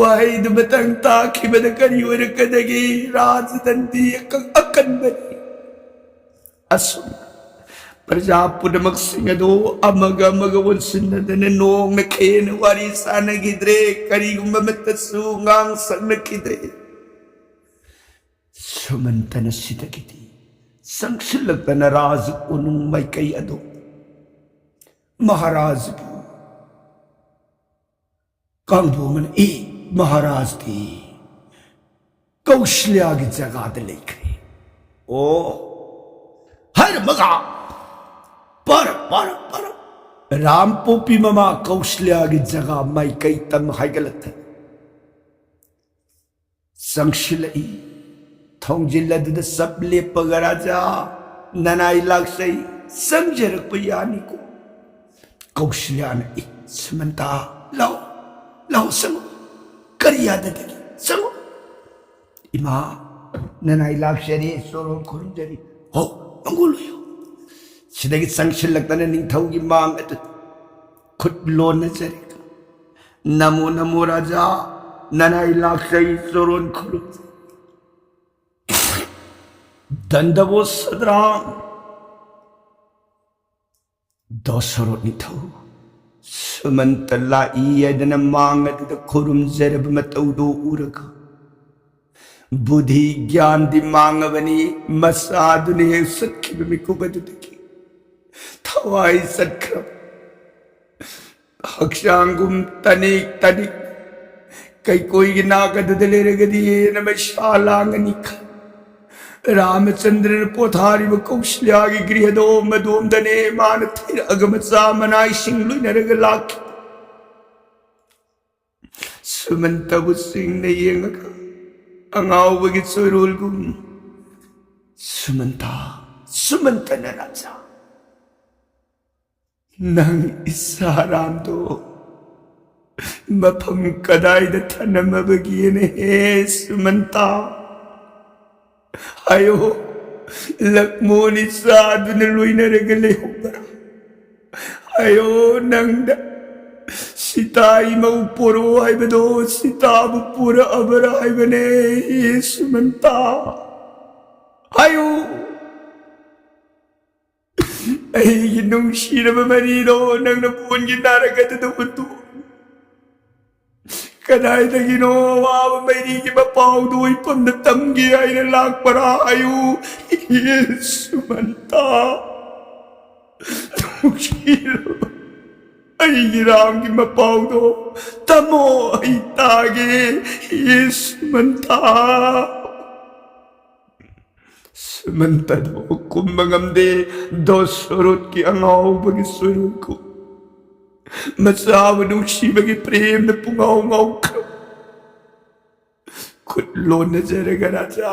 ꯋꯥꯍꯩꯗꯨꯃꯇꯪ ꯇꯥꯈꯤꯕꯗ ꯀꯔꯤ ꯑꯣꯏꯔꯛꯀꯗꯒꯦ? ꯔꯥꯖꯗꯟꯗꯤ ꯑꯀ-, ꯑꯀꯟꯕꯅꯤ꯫ ꯑꯁꯨꯝꯅ ꯄ꯭ꯔꯖꯥ ꯄꯨꯝꯅꯃꯛꯁꯤꯡ ꯑꯗꯨ ꯑꯃꯒ ꯑꯃꯒ ꯑꯣꯟꯁꯤꯟꯅꯗꯅ ꯅꯣꯡꯅ ꯈꯦꯅ ꯋꯥꯔꯤ ꯁꯥꯟꯅꯈꯤꯗ꯭ꯔꯦ, ꯀꯔꯤꯒꯨꯝꯕ ꯑꯃꯠꯇꯁꯨ ꯉꯥꯡ ꯁꯛꯅꯈꯤꯗ꯭ꯔꯦ꯫ ꯁꯨꯃꯟꯇꯅ ꯁꯤꯗꯒꯤꯗꯤ ꯆꯪꯁꯤꯜꯂꯛꯇꯅ ꯔꯥꯖ ꯀꯣꯅꯨꯡ ꯃꯥꯏꯀꯩ ꯑꯗꯨ ꯃꯍꯥꯔꯥꯖꯕꯨ ꯀꯥꯡꯕꯨ ꯑꯃꯅ, "ꯏ, ꯃꯍꯥꯔꯥꯖꯗꯤ ꯀꯧꯁꯂ꯭ꯌꯥꯒꯤ ꯖꯒꯥꯗ ꯂꯩꯈ꯭ꯔꯦ"꯫ ꯑꯣ ꯍꯥꯏꯔꯝꯃꯒ ꯄꯔ ꯄꯔ ꯄꯔ ꯔꯥꯝ ꯄꯣꯛꯄꯤ ꯃꯃꯥ ꯀꯧꯁꯂ꯭ꯌꯥꯒꯤ ꯖꯒꯥ ꯃꯥꯏꯀꯩ ꯇꯝ ꯍꯥꯏꯒꯠꯂꯛꯇꯅ ꯆꯪꯁꯤꯜꯂꯛꯏ꯫ ꯊꯣꯡꯖꯤꯜ ꯑꯗꯨꯗ ꯆꯞ ꯂꯦꯞꯄꯒ, "ꯔꯥꯖꯥ, ꯅꯅꯥꯏ ꯂꯥꯛꯆꯩ, ꯆꯪꯖꯔꯛꯄ ꯌꯥꯅꯤꯀꯣ?" ꯀꯧꯁꯂ꯭ꯌꯥꯅ, "ꯏ, ꯁꯨꯃꯟꯇꯥ, ꯂꯥꯛꯑꯣ, ꯂꯥꯛꯑꯣ, ꯆꯪꯉꯣ꯫ ꯀꯔꯤ ꯌꯥꯗꯗꯒꯦ? ꯆꯪꯉꯣ꯫ ꯏꯃꯥ, ꯅꯅꯥꯏ ꯂꯥꯛꯆꯔꯤ, ꯆꯣꯔꯣꯟ ꯈꯨꯔꯨꯝꯖꯔꯤ꯫ ꯍꯣ, ꯃꯪꯒꯣꯜ ꯑꯣꯏꯌꯣ꯫" ꯁꯤꯗꯒꯤ ꯆꯪꯁꯤꯜꯂꯛꯇꯅ ꯅꯤꯡꯊꯧꯒꯤ ꯃꯥꯡ ꯑꯗꯨ ꯈꯨꯠ ꯂꯣꯟꯅꯖꯔꯤ꯫ "ꯅꯃꯣ ꯅꯃꯣ ꯔꯥꯖꯥ, ꯅꯅꯥꯏ ꯂꯥꯛꯆꯩ, ꯆꯣꯔꯣꯟ ꯈꯨꯔꯨꯝꯖꯩ꯫" ꯗꯟꯗꯕꯣ ꯁꯗ꯭ꯔꯥꯝ꯫ ꯗꯁꯔꯣꯠ ꯅꯤꯡꯊꯧ ꯁꯨꯃꯟꯇ ꯂꯥꯛꯏ ꯍꯥꯏꯗꯅ ꯃꯥꯡ ꯑꯗꯨꯗ ꯈꯨꯔꯨꯝꯖꯔꯕ ꯃꯇꯧꯗꯨ ꯎꯔꯒ, ꯕꯨꯙꯤ ꯒ꯭ꯌꯥꯟꯗꯤ ꯃꯥꯡꯉꯕꯅꯤ, ꯃꯆꯥꯗꯨꯅ ꯍꯦꯛ ꯆꯠꯈꯤꯕ ꯃꯤꯀꯨꯞ ꯑꯗꯨꯗꯒꯤ ꯊꯋꯥꯏ ꯆꯠꯈ꯭ꯔꯕ꯫ ꯍꯛꯆꯥꯡꯒꯨꯝ ꯇꯅꯤꯛ ꯇꯅꯤꯛ ꯀꯩꯀꯣꯏꯒꯤ ꯅꯥꯛ ꯑꯗꯨꯗ ꯂꯩꯔꯒꯗꯤ ꯍꯦꯟꯅ ꯃꯩꯁꯥ ꯂꯥꯡꯒꯅꯤ ꯈꯟ, ꯔꯥꯃꯆꯟꯗ꯭ꯔꯅ ꯄꯣꯊꯥꯔꯤꯕ ꯀꯧꯁꯂ꯭ꯌꯥꯒꯤ ꯒ꯭ꯔꯤꯍꯗꯣ ꯃꯗꯣꯝꯗꯅꯦ ꯃꯥꯅ ꯊꯤꯔꯛꯑꯒ ꯃꯆꯥ ꯃꯅꯥꯏꯁꯤꯡ ꯂꯣꯏꯅꯔꯒ ꯂꯥꯛꯈꯤ꯫ ꯁꯨꯃꯟꯇꯕꯨ ꯆꯤꯡꯅ ꯌꯦꯡꯉꯒ ꯑꯉꯥꯎꯕꯒꯤ ꯆꯣꯏꯔꯣꯜꯒꯨꯝ, "ꯁꯨꯃꯟꯇ, ꯁꯨꯃꯟꯇꯅ ꯔꯥꯖꯥ, ꯅꯪ ꯏꯆꯥ ꯔꯥꯝꯗꯣ ꯃꯐꯝ ꯀꯗꯥꯏꯗ ꯊꯅꯝꯃꯕꯒꯦꯅ ꯍꯦ ꯁꯨꯃꯟꯇ? ꯍꯥꯏꯌꯣ, ꯂꯛꯃꯣꯟ ꯏꯆꯥꯗꯨꯅ ꯂꯣꯏꯅꯔꯒ ꯂꯩꯍꯧꯕ꯭ꯔꯥ? ꯍꯥꯏꯌꯣ, ꯅꯪꯗ ꯁꯤꯇꯥ ꯏꯃꯧ ꯄꯣꯔꯛꯑꯣ ꯍꯥꯏꯕꯗꯣ ꯁꯤꯇꯥꯕꯨ ꯄꯨꯔꯛꯑꯕ꯭ꯔꯥ ꯍꯥꯏꯕꯅꯦ ꯍꯦ ꯁꯨꯃꯟꯇ? ꯍꯥꯏꯌꯨ, ꯑꯩꯒꯤ ꯅꯨꯡꯁꯤꯔꯕ ꯃꯔꯤꯗꯣ ꯅꯪꯅ ꯕꯣꯟꯒꯤ ꯅꯥꯔꯛ ꯑꯗꯨꯗ ꯍꯨꯟꯗꯣꯛ꯫ ꯀꯗꯥꯏꯗꯒꯤꯅꯣ ꯑꯋꯥꯕ ꯃꯩꯔꯤꯒꯤ ꯃꯄꯥꯎꯗꯣ ꯏꯐꯝꯗ ꯇꯝꯒꯦ ꯍꯥꯏꯅ ꯂꯥꯛꯄꯔꯥ ꯍꯥꯏꯌꯨ꯫ ꯍꯦ ꯁꯨꯃꯟꯇꯥ, ꯅꯨꯡꯁꯤꯔꯕ ꯑꯩꯒꯤ ꯔꯥꯝꯒꯤ ꯃꯄꯥꯎꯗꯣ ꯇꯝꯃꯣ, ꯑꯩ ꯇꯥꯒꯦ꯫ ꯍꯦ ꯁꯨꯃꯟꯇꯥ꯫ ꯁꯨꯃꯟꯇꯗꯣ ꯀꯨꯝꯕ ꯉꯝꯗꯦ꯫ ꯗꯣꯁꯣꯔꯣꯠꯀꯤ ꯑꯉꯥꯎꯕꯒꯤ ꯁꯣꯏꯔꯣꯛꯈꯨ ꯃꯆꯥꯕꯨ ꯅꯨꯡꯁꯤꯕꯒꯤ ꯄ꯭ꯔꯦꯝꯅ ꯄꯨꯡꯉꯥꯎ ꯉꯥꯎꯈ꯭ꯔꯕ꯫ ꯈꯨꯠ ꯂꯣꯟꯅꯖꯔꯒ ꯔꯥꯖꯥ,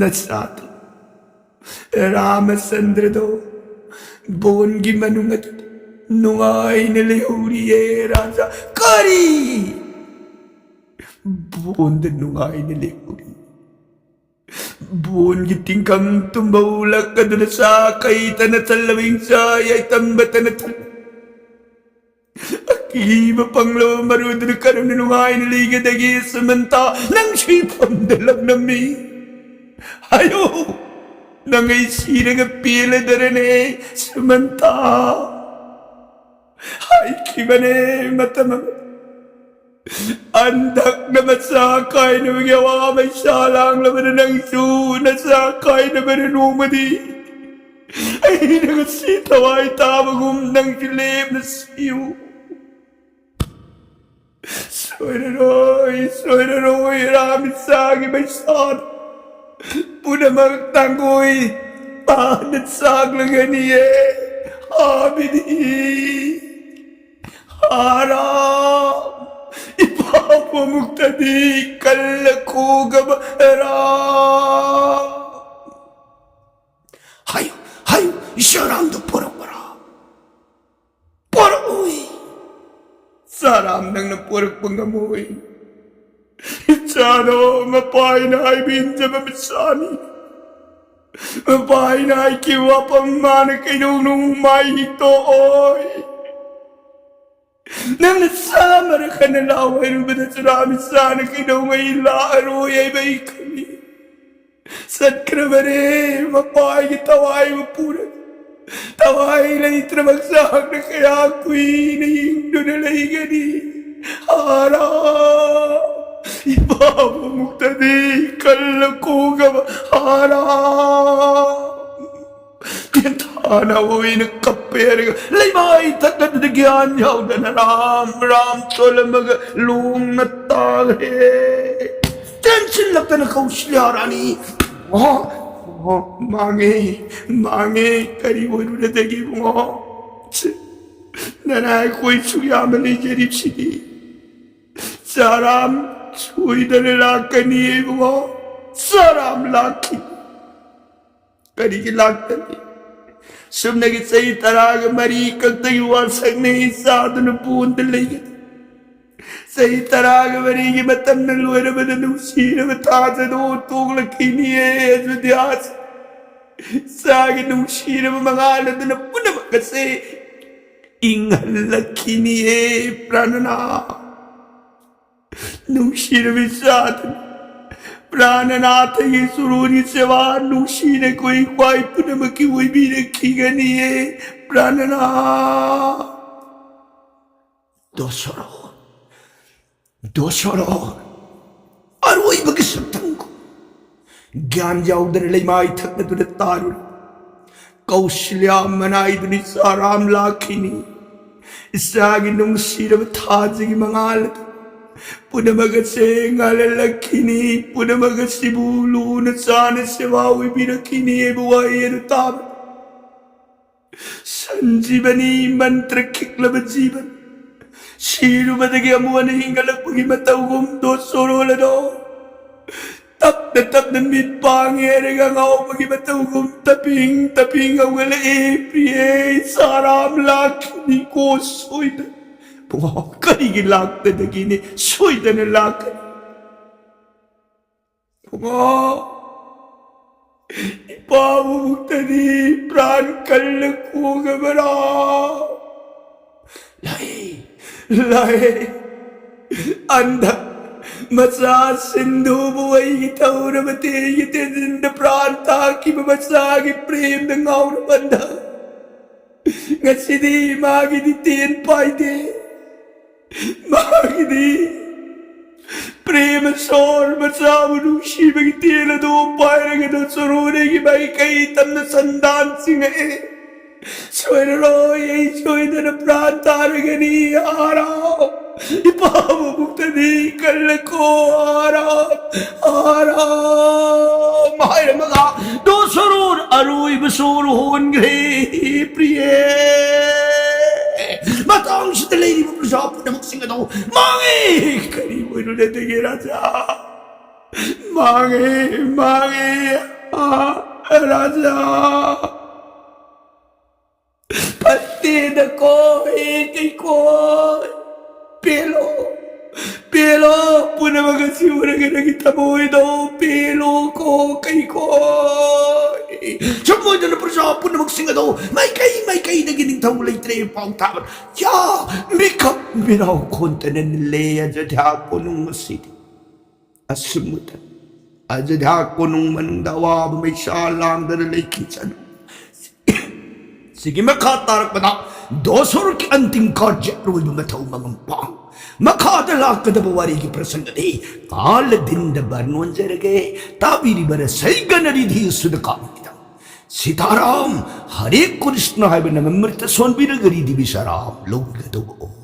ꯅꯆꯥꯗꯣ ꯔꯥꯃꯆꯟꯗ꯭ꯔꯗꯣ ꯕꯣꯟꯒꯤ ꯃꯅꯨꯡ ꯑꯗꯨꯗ ꯅꯨꯡꯉꯥꯏꯅ ꯂꯩꯍꯧꯔꯤꯌꯦ ꯔꯥꯖꯥ꯫ ꯀꯔꯤ? ꯕꯣꯟꯗ ꯅꯨꯡꯉꯥꯏꯅ ꯂꯩꯍꯧꯔꯤ? ꯕꯣꯟꯒꯤ ꯇꯤꯡꯈꯪ ꯇꯨꯝꯕꯧ ꯂꯛ ꯑꯗꯨꯅ ꯆꯥ ꯀꯩꯇꯅ ꯊꯜꯂꯕ ꯏꯪꯆꯥ ꯌꯥꯏꯇꯝꯕꯇꯅ ꯊꯜꯂꯕ ꯑꯀꯤꯕ ꯄꯪꯂꯕ ꯃꯔꯨꯗꯨꯅ ꯀꯔꯝꯅ ꯅꯨꯡꯉꯥꯏꯅ ꯂꯩꯒꯗꯒꯦ? ꯁꯨꯃꯟꯇꯥ, ꯅꯪꯁꯨ ꯏꯐꯝꯗ ꯂꯧꯅꯝꯃꯤ꯫ ꯍꯥꯏꯌꯣ, ꯅꯪ ꯑꯩ ꯁꯤꯔꯒ ꯄꯦꯜꯂꯗꯔꯅꯦ? ꯁꯨꯃꯟꯇꯥ, ꯍꯥꯏꯈꯤꯕꯅꯦ ꯃꯇꯝ ꯑꯃ꯫ ꯍꯟꯗꯛꯅ ꯃꯆꯥ ꯀꯥꯏꯅꯕꯒꯤ ꯑꯋꯥꯕ ꯏꯁꯥ ꯂꯥꯡꯂꯕꯅ ꯅꯪꯁꯨ ꯅꯆꯥ ꯀꯥꯏꯅꯕꯅ ꯅꯣꯡꯃꯗꯤ ꯑꯩꯅ ꯉꯁꯤ ꯊꯋꯥꯏ ꯇꯥꯕꯒꯨꯝ ꯅꯪꯁꯨ ꯂꯦꯝꯅ ꯁꯤꯌꯨ꯫ ꯁꯣꯏꯔꯔꯣꯏ, ꯁꯣꯏꯔꯔꯣꯏ, ꯔꯥꯝ ꯏꯆꯥꯒꯤ ꯃꯩꯁꯥꯗ ꯄꯨꯝꯅꯃꯛ ꯇꯥꯡꯒꯣꯏ ꯄꯥꯟꯅ ꯆꯥꯛꯂꯒꯅꯤꯌꯦ꯫ ꯍꯥꯕꯤꯅꯤ꯫ ꯍꯥꯔꯥꯝ! ꯏꯄꯥ ꯄꯣꯃꯨꯛꯇꯗꯤ ꯀꯜꯂ ꯈꯣꯒꯕ ꯍꯥꯔꯥꯝ! ꯍꯥꯏꯌꯨ, ꯍꯥꯏꯌꯨ, ꯏꯆꯥꯔꯥꯝꯗꯣ ꯄꯣꯔꯛꯄꯔꯥ? ꯄꯣꯔꯛꯑꯣꯏ꯫ ꯏꯆꯥꯔꯥꯝ ꯅꯪꯅ ꯄꯣꯔꯛꯄ ꯉꯝꯃꯣꯏ꯫ ꯏꯆꯥꯗꯣ ꯃꯄꯥꯏꯅ ꯍꯥꯏꯕ ꯏꯟꯖꯕ ꯃꯆꯥꯅꯤ꯫ ꯃꯄꯥꯏꯅ ꯍꯥꯏꯈꯤꯕ ꯋꯥꯐꯝ ꯃꯥꯅ ꯀꯩꯗꯧꯅꯨꯡ ꯃꯥꯏ ꯍꯤꯛꯇꯣꯛꯑꯣꯏ꯫ ꯅꯪꯅ ꯆꯥꯃꯔꯛ ꯍꯟꯅ ꯂꯥꯛꯑꯣ ꯍꯥꯏꯔꯨꯕꯗꯁꯨ ꯔꯥꯝ ꯏꯆꯥꯅ ꯀꯩꯗꯧꯉꯩ ꯂꯥꯛꯑꯔꯣꯏ ꯍꯥꯏꯕ ꯑꯩ ꯈꯪꯏ꯫ ꯆꯠꯈ꯭ꯔꯕꯅꯦ ꯃꯄꯥꯒꯤ ꯊꯋꯥꯏꯕꯨ ꯄꯨꯔꯒ꯫ ꯊꯋꯥꯏ ꯂꯩꯇ꯭ꯔꯕ ꯍꯛꯆꯥꯡꯅ ꯀꯌꯥ ꯀꯨꯏꯅ ꯍꯤꯡꯗꯨꯅ ꯂꯩꯒꯅꯤ? ꯍꯥꯔꯥ, ꯏꯄꯥꯕꯨ ꯑꯃꯨꯛꯇꯗꯤ ꯀꯜꯂ ꯀꯣꯡꯒꯕ ꯍꯥꯔꯥ꯫ ꯇꯦꯟꯊꯥꯅ ꯑꯣꯏꯅ ꯀꯞꯄꯦ ꯍꯥꯏꯔꯒ ꯂꯩꯃꯥꯏ ꯊꯛꯅꯗꯨꯅ ꯒ꯭ꯌꯥꯟ ꯌꯥꯎꯗꯅ ꯔꯥꯝ ꯔꯥꯝ ꯆꯣꯜꯂꯝꯃꯒ ꯂꯣꯡꯅ ꯇꯥꯈ꯭ꯔꯦ꯫ ꯇꯦꯟꯁꯤꯜꯂꯛꯇꯅ ꯀꯧꯁꯤꯜꯂꯦ ꯔꯥꯅꯤ꯫ ꯑꯣ, ꯑꯣ, ꯃꯥꯡꯉꯦ, ꯃꯥꯡꯉꯦ꯫ ꯀꯔꯤ ꯑꯣꯏꯔꯨꯔꯗꯒꯦ ꯏꯕꯨꯡꯉꯣ? ꯅꯅꯥ ꯑꯩꯈꯣꯏ ꯁꯨꯛ ꯌꯥꯝꯅ ꯂꯩꯖꯔꯤꯕꯁꯤꯗꯤ꯫ ꯆꯥꯔꯥꯝ ꯁꯣꯏꯗꯅ ꯂꯥꯛꯀꯅꯤ ꯏꯕꯨꯡꯉꯣ꯫ ꯆꯥꯔꯥꯝ ꯂꯥꯛꯈꯤ꯫ ꯀꯔꯤꯒꯤ ꯂꯥꯛꯇꯒꯦ? ꯁꯨꯞꯅꯒꯤ ꯆꯍꯤ ꯇꯔꯥꯒ ꯃꯔꯤ ꯈꯛꯇꯒꯤ ꯋꯥꯁꯛꯅ ꯆꯥꯗꯨꯅ ꯄꯣꯟꯗ ꯂꯩꯒꯅꯤ꯫ ꯆꯍꯤ ꯇꯔꯥꯒ ꯃꯔꯤꯒꯤ ꯃꯇꯝꯅ ꯂꯣꯏꯔꯕꯗ ꯅꯨꯡꯁꯤꯔꯕ ꯊꯥꯖꯗꯣ ꯇꯣꯛꯂꯛꯈꯤꯅꯤꯌꯦ ꯑꯌꯣꯙ꯭ꯌꯥꯁꯦ꯫ ꯏꯆꯥꯒꯤ ꯅꯨꯡꯁꯤꯔꯕ ꯃꯉꯥꯜ ꯑꯗꯨꯅ ꯄꯨꯝꯅꯃꯛ ꯑꯁꯦ ꯏꯪꯍꯜꯂꯛꯈꯤꯅꯤꯌꯦ ꯄ꯭ꯔꯥꯅꯅꯥ꯫ ꯅꯨꯡꯁꯤꯔꯕ ꯏꯆꯥꯗꯨꯅ ꯄ꯭ꯔꯥꯅꯅꯥꯊꯒꯤ ꯆꯨꯔꯨꯒꯤ ꯁꯦꯕꯥ ꯅꯨꯡꯁꯤꯅ ꯑꯩꯈꯣꯏ ꯈ꯭ꯋꯥꯏ ꯄꯨꯝꯅꯃꯛꯀꯤ ꯑꯣꯏꯕꯤꯔꯛꯈꯤꯒꯅꯤꯌꯦ ꯄ꯭ꯔꯥꯅꯅꯥ꯫ ꯗꯣꯁꯣꯔꯣ, ꯗꯣꯁꯣꯔꯣ, ꯑꯔꯣꯏꯕꯒꯤ ꯁꯛꯇꯝ꯫ ꯒ꯭ꯌꯥꯟ ꯌꯥꯎꯗꯅ ꯂꯩꯃꯥꯏ ꯊꯛꯅꯗꯨꯅ ꯇꯥꯔꯨꯔꯦ꯫ ꯀꯧꯁꯤꯜꯌꯥ ꯃꯅꯥꯏꯗꯨꯅ ꯏꯆꯥꯔꯥꯝ ꯂꯥꯛꯈꯤꯅꯤ꯫ ꯏꯆꯥꯒꯤ ꯅꯨꯡꯁꯤꯔꯕ ꯊꯥꯖꯒꯤ ꯃꯉꯥꯜ ꯑꯗꯨ ꯄꯨꯝꯅꯃꯛ ꯑꯁꯦ ꯉꯥꯜꯍꯜꯂꯛꯈꯤꯅꯤ꯫ ꯄꯨꯝꯅꯃꯛ ꯑꯁꯤꯕꯨ ꯂꯨꯅ ꯆꯥꯅ ꯁꯦꯕꯥ ꯑꯣꯏꯕꯤꯔꯛꯈꯤꯅꯤ ꯍꯥꯏꯕ ꯋꯥꯍꯩ ꯑꯗꯨ ꯇꯥꯕ ꯁꯟꯖꯤꯕꯅꯤ ꯃꯟꯇ꯭ꯔ ꯈꯤꯛꯂꯕ ꯖꯤꯕꯟ ꯁꯤꯔꯨꯕꯗꯒꯤ ꯑꯃꯨꯛ ꯍꯟꯅ ꯍꯤꯡꯒꯠꯂꯛꯄꯒꯤ ꯃꯇꯧꯒꯨꯝ ꯗꯣ ꯆꯣꯔꯣꯜ ꯑꯗꯣ ꯇꯞꯅ ꯇꯞꯅ ꯃꯤꯠ ꯄꯥꯡꯉꯦ ꯍꯥꯏꯔꯒ ꯑꯉꯥꯎꯕꯒꯤ ꯃꯇꯧꯒꯨꯝ ꯇꯄꯤꯡ ꯇꯄꯤꯡ ꯍꯧꯒꯠꯂꯛꯑꯦ꯫ ꯄ꯭ꯔꯤꯌꯦ, ꯆꯥꯔꯥꯝ ꯂꯥꯛꯈꯤꯅꯤꯀꯣ ꯁꯣꯏꯗꯅ꯫ ꯄꯨꯡꯉꯣ, ꯀꯔꯤꯒꯤ ꯂꯥꯛꯇꯗꯒꯤꯅꯤ? ꯁꯣꯏꯗꯅ ꯂꯥꯛꯀꯅꯤ꯫ ꯄꯨꯡꯉꯣ, ꯏꯄꯥꯕꯨ ꯃꯨꯛꯇꯗꯤ ꯄ꯭ꯔꯥꯟ ꯀꯜꯂ ꯀꯣꯡꯒꯕꯔꯥ? ꯂꯩ, ꯂꯩ꯫ ꯑꯟꯙ ꯃꯆꯥ ꯁꯤꯟꯙꯨꯕꯨ ꯑꯩꯒꯤ ꯊꯧꯔꯕ ꯇꯦꯡꯒꯤ ꯇꯦꯟꯖꯤꯟꯗ ꯄ꯭ꯔꯥꯟ ꯊꯥꯈꯤꯕ ꯃꯆꯥꯒꯤ ꯄ꯭ꯔꯦꯝꯗ ꯉꯥꯎꯔꯕ ꯑꯟꯙ ꯉꯁꯤꯗꯤ ꯃꯥꯒꯤꯗꯤ ꯇꯦꯟ ꯄꯥꯏꯗꯦ, ꯃꯥꯒꯤꯗꯤ ꯄ꯭ꯔꯦꯃ ꯁꯣꯔ, ꯃꯆꯥꯕꯨ ꯅꯨꯡꯁꯤꯕꯒꯤ ꯇꯦꯟ ꯑꯗꯨ ꯄꯥꯏꯔꯒ ꯗꯣꯁꯣꯔꯨꯅ ꯑꯩꯒꯤ ꯃꯥꯏꯀꯩ ꯇꯝꯅ ꯁꯟꯗꯥꯟ ꯆꯤꯡꯉꯛꯑꯦ꯫ ꯁꯣꯏꯔꯔꯣꯏ, ꯑꯩ ꯁꯣꯏꯗꯅ ꯄ꯭ꯔꯥꯟ ꯇꯥꯔꯒꯅꯤ꯫ ꯑꯥꯔꯥꯝ, ꯏꯄꯥ ꯃꯕꯨꯛꯇꯗꯤ ꯀꯜꯂꯀꯣ꯫ ꯑꯥꯔꯥꯝ, ꯑꯥꯔꯥꯝ ꯍꯥꯏꯔꯝꯃꯒ ꯗꯣꯁꯣꯔꯨꯅ ꯑꯔꯣꯏꯕ ꯁꯣꯔ ꯍꯣꯟꯈ꯭ꯔꯦ꯫ ꯄ꯭ꯔꯤꯌꯦ, ꯃꯇꯥꯡꯁꯤꯗ ꯂꯩꯔꯤꯕ ꯄ꯭ꯔꯖꯥ ꯄꯨꯝꯅꯃꯛꯁꯤꯡ ꯑꯗꯣ ꯃꯥꯡꯉꯦ꯫ ꯀꯔꯤ ꯑꯣꯏꯔꯨꯅꯗꯒꯦ ꯔꯥꯖꯥ? ꯃꯥꯡꯉꯦ, ꯃꯥꯡꯉꯦ, ꯑꯥ, ꯔꯥꯖꯥ꯫ ꯐꯠꯇꯦꯗꯀꯣ, ꯍꯦ ꯀꯩꯀꯣꯏ꯫ ꯄꯦꯜꯂꯣ, ꯄꯦꯜꯂꯣ, ꯄꯨꯝꯅꯃꯛ ꯑꯁꯤ ꯎꯔꯒ ꯅꯪꯒꯤ ꯊꯃꯣꯏꯗꯣ ꯄꯦꯜꯂꯣꯀꯣ, ꯀꯩꯀꯣꯏ꯫ ꯁꯨꯝ ꯑꯣꯏꯗꯅ ꯄ꯭ꯔꯖꯥ ꯄꯨꯝꯅꯃꯛꯁꯤꯡ ꯑꯗꯣ ꯃꯥꯏꯀꯩ ꯃꯥꯏꯀꯩꯗꯒꯤ ꯅꯤꯡꯊꯧ ꯂꯩꯇ꯭ꯔꯦ ꯄꯥꯎ ꯇꯥꯕꯗ, ꯌꯥ, ꯃꯤꯀꯞ ꯃꯤꯔꯥꯎ ꯈꯣꯟꯇꯅ ꯅꯤꯜꯂꯦ ꯑꯌꯣꯙ꯭ꯌꯥ ꯀꯣꯅꯨꯡ ꯑꯁꯤꯗꯤ꯫ ꯑꯁꯨꯝꯅ ꯑꯌꯣꯙ꯭ꯌꯥ ꯀꯣꯅꯨꯡ ꯃꯅꯨꯡꯗ ꯑꯋꯥꯕ ꯃꯩꯁꯥ ꯂꯥꯡꯗꯅ ꯂꯩꯈꯤꯁꯅꯨ꯫ ꯁꯤꯒꯤ ꯃꯈꯥ ꯇꯥꯔꯛꯄꯗ ꯗꯣꯁꯣꯔꯒꯤ ꯑꯟꯇꯤꯝ ꯀꯥꯔꯖ, ꯑꯔꯣꯏꯕ ꯃꯊꯧ ꯃꯉꯝ ꯄꯥꯡ꯫ ꯃꯈꯥꯗ ꯂꯥꯛꯀꯗꯕ ꯋꯥꯔꯤꯒꯤ ꯄ꯭ꯔꯁꯪꯒꯗꯤ ꯀꯥꯂꯗꯤꯟꯗ ꯕꯔꯅꯣꯟꯖꯔꯒꯦ꯫ ꯇꯥꯕꯤꯔꯤꯕ ꯔꯁꯩꯒꯅꯔꯤꯙꯤ ꯁꯨꯗꯀꯥꯃꯤꯒꯤꯗ ꯁꯤꯇꯥꯔꯥꯝ, ꯍꯔꯦ ꯀ꯭ꯔꯤꯁꯅ ꯍꯥꯏꯕ ꯅꯃꯃ꯭ꯔꯤꯇ ꯁꯣꯟꯕꯤꯔꯒ ꯔꯤꯙꯤ ꯕꯤꯁꯥꯔꯥꯝ ꯂꯧꯕꯤꯒꯗꯧꯕ ꯑꯣꯏ꯫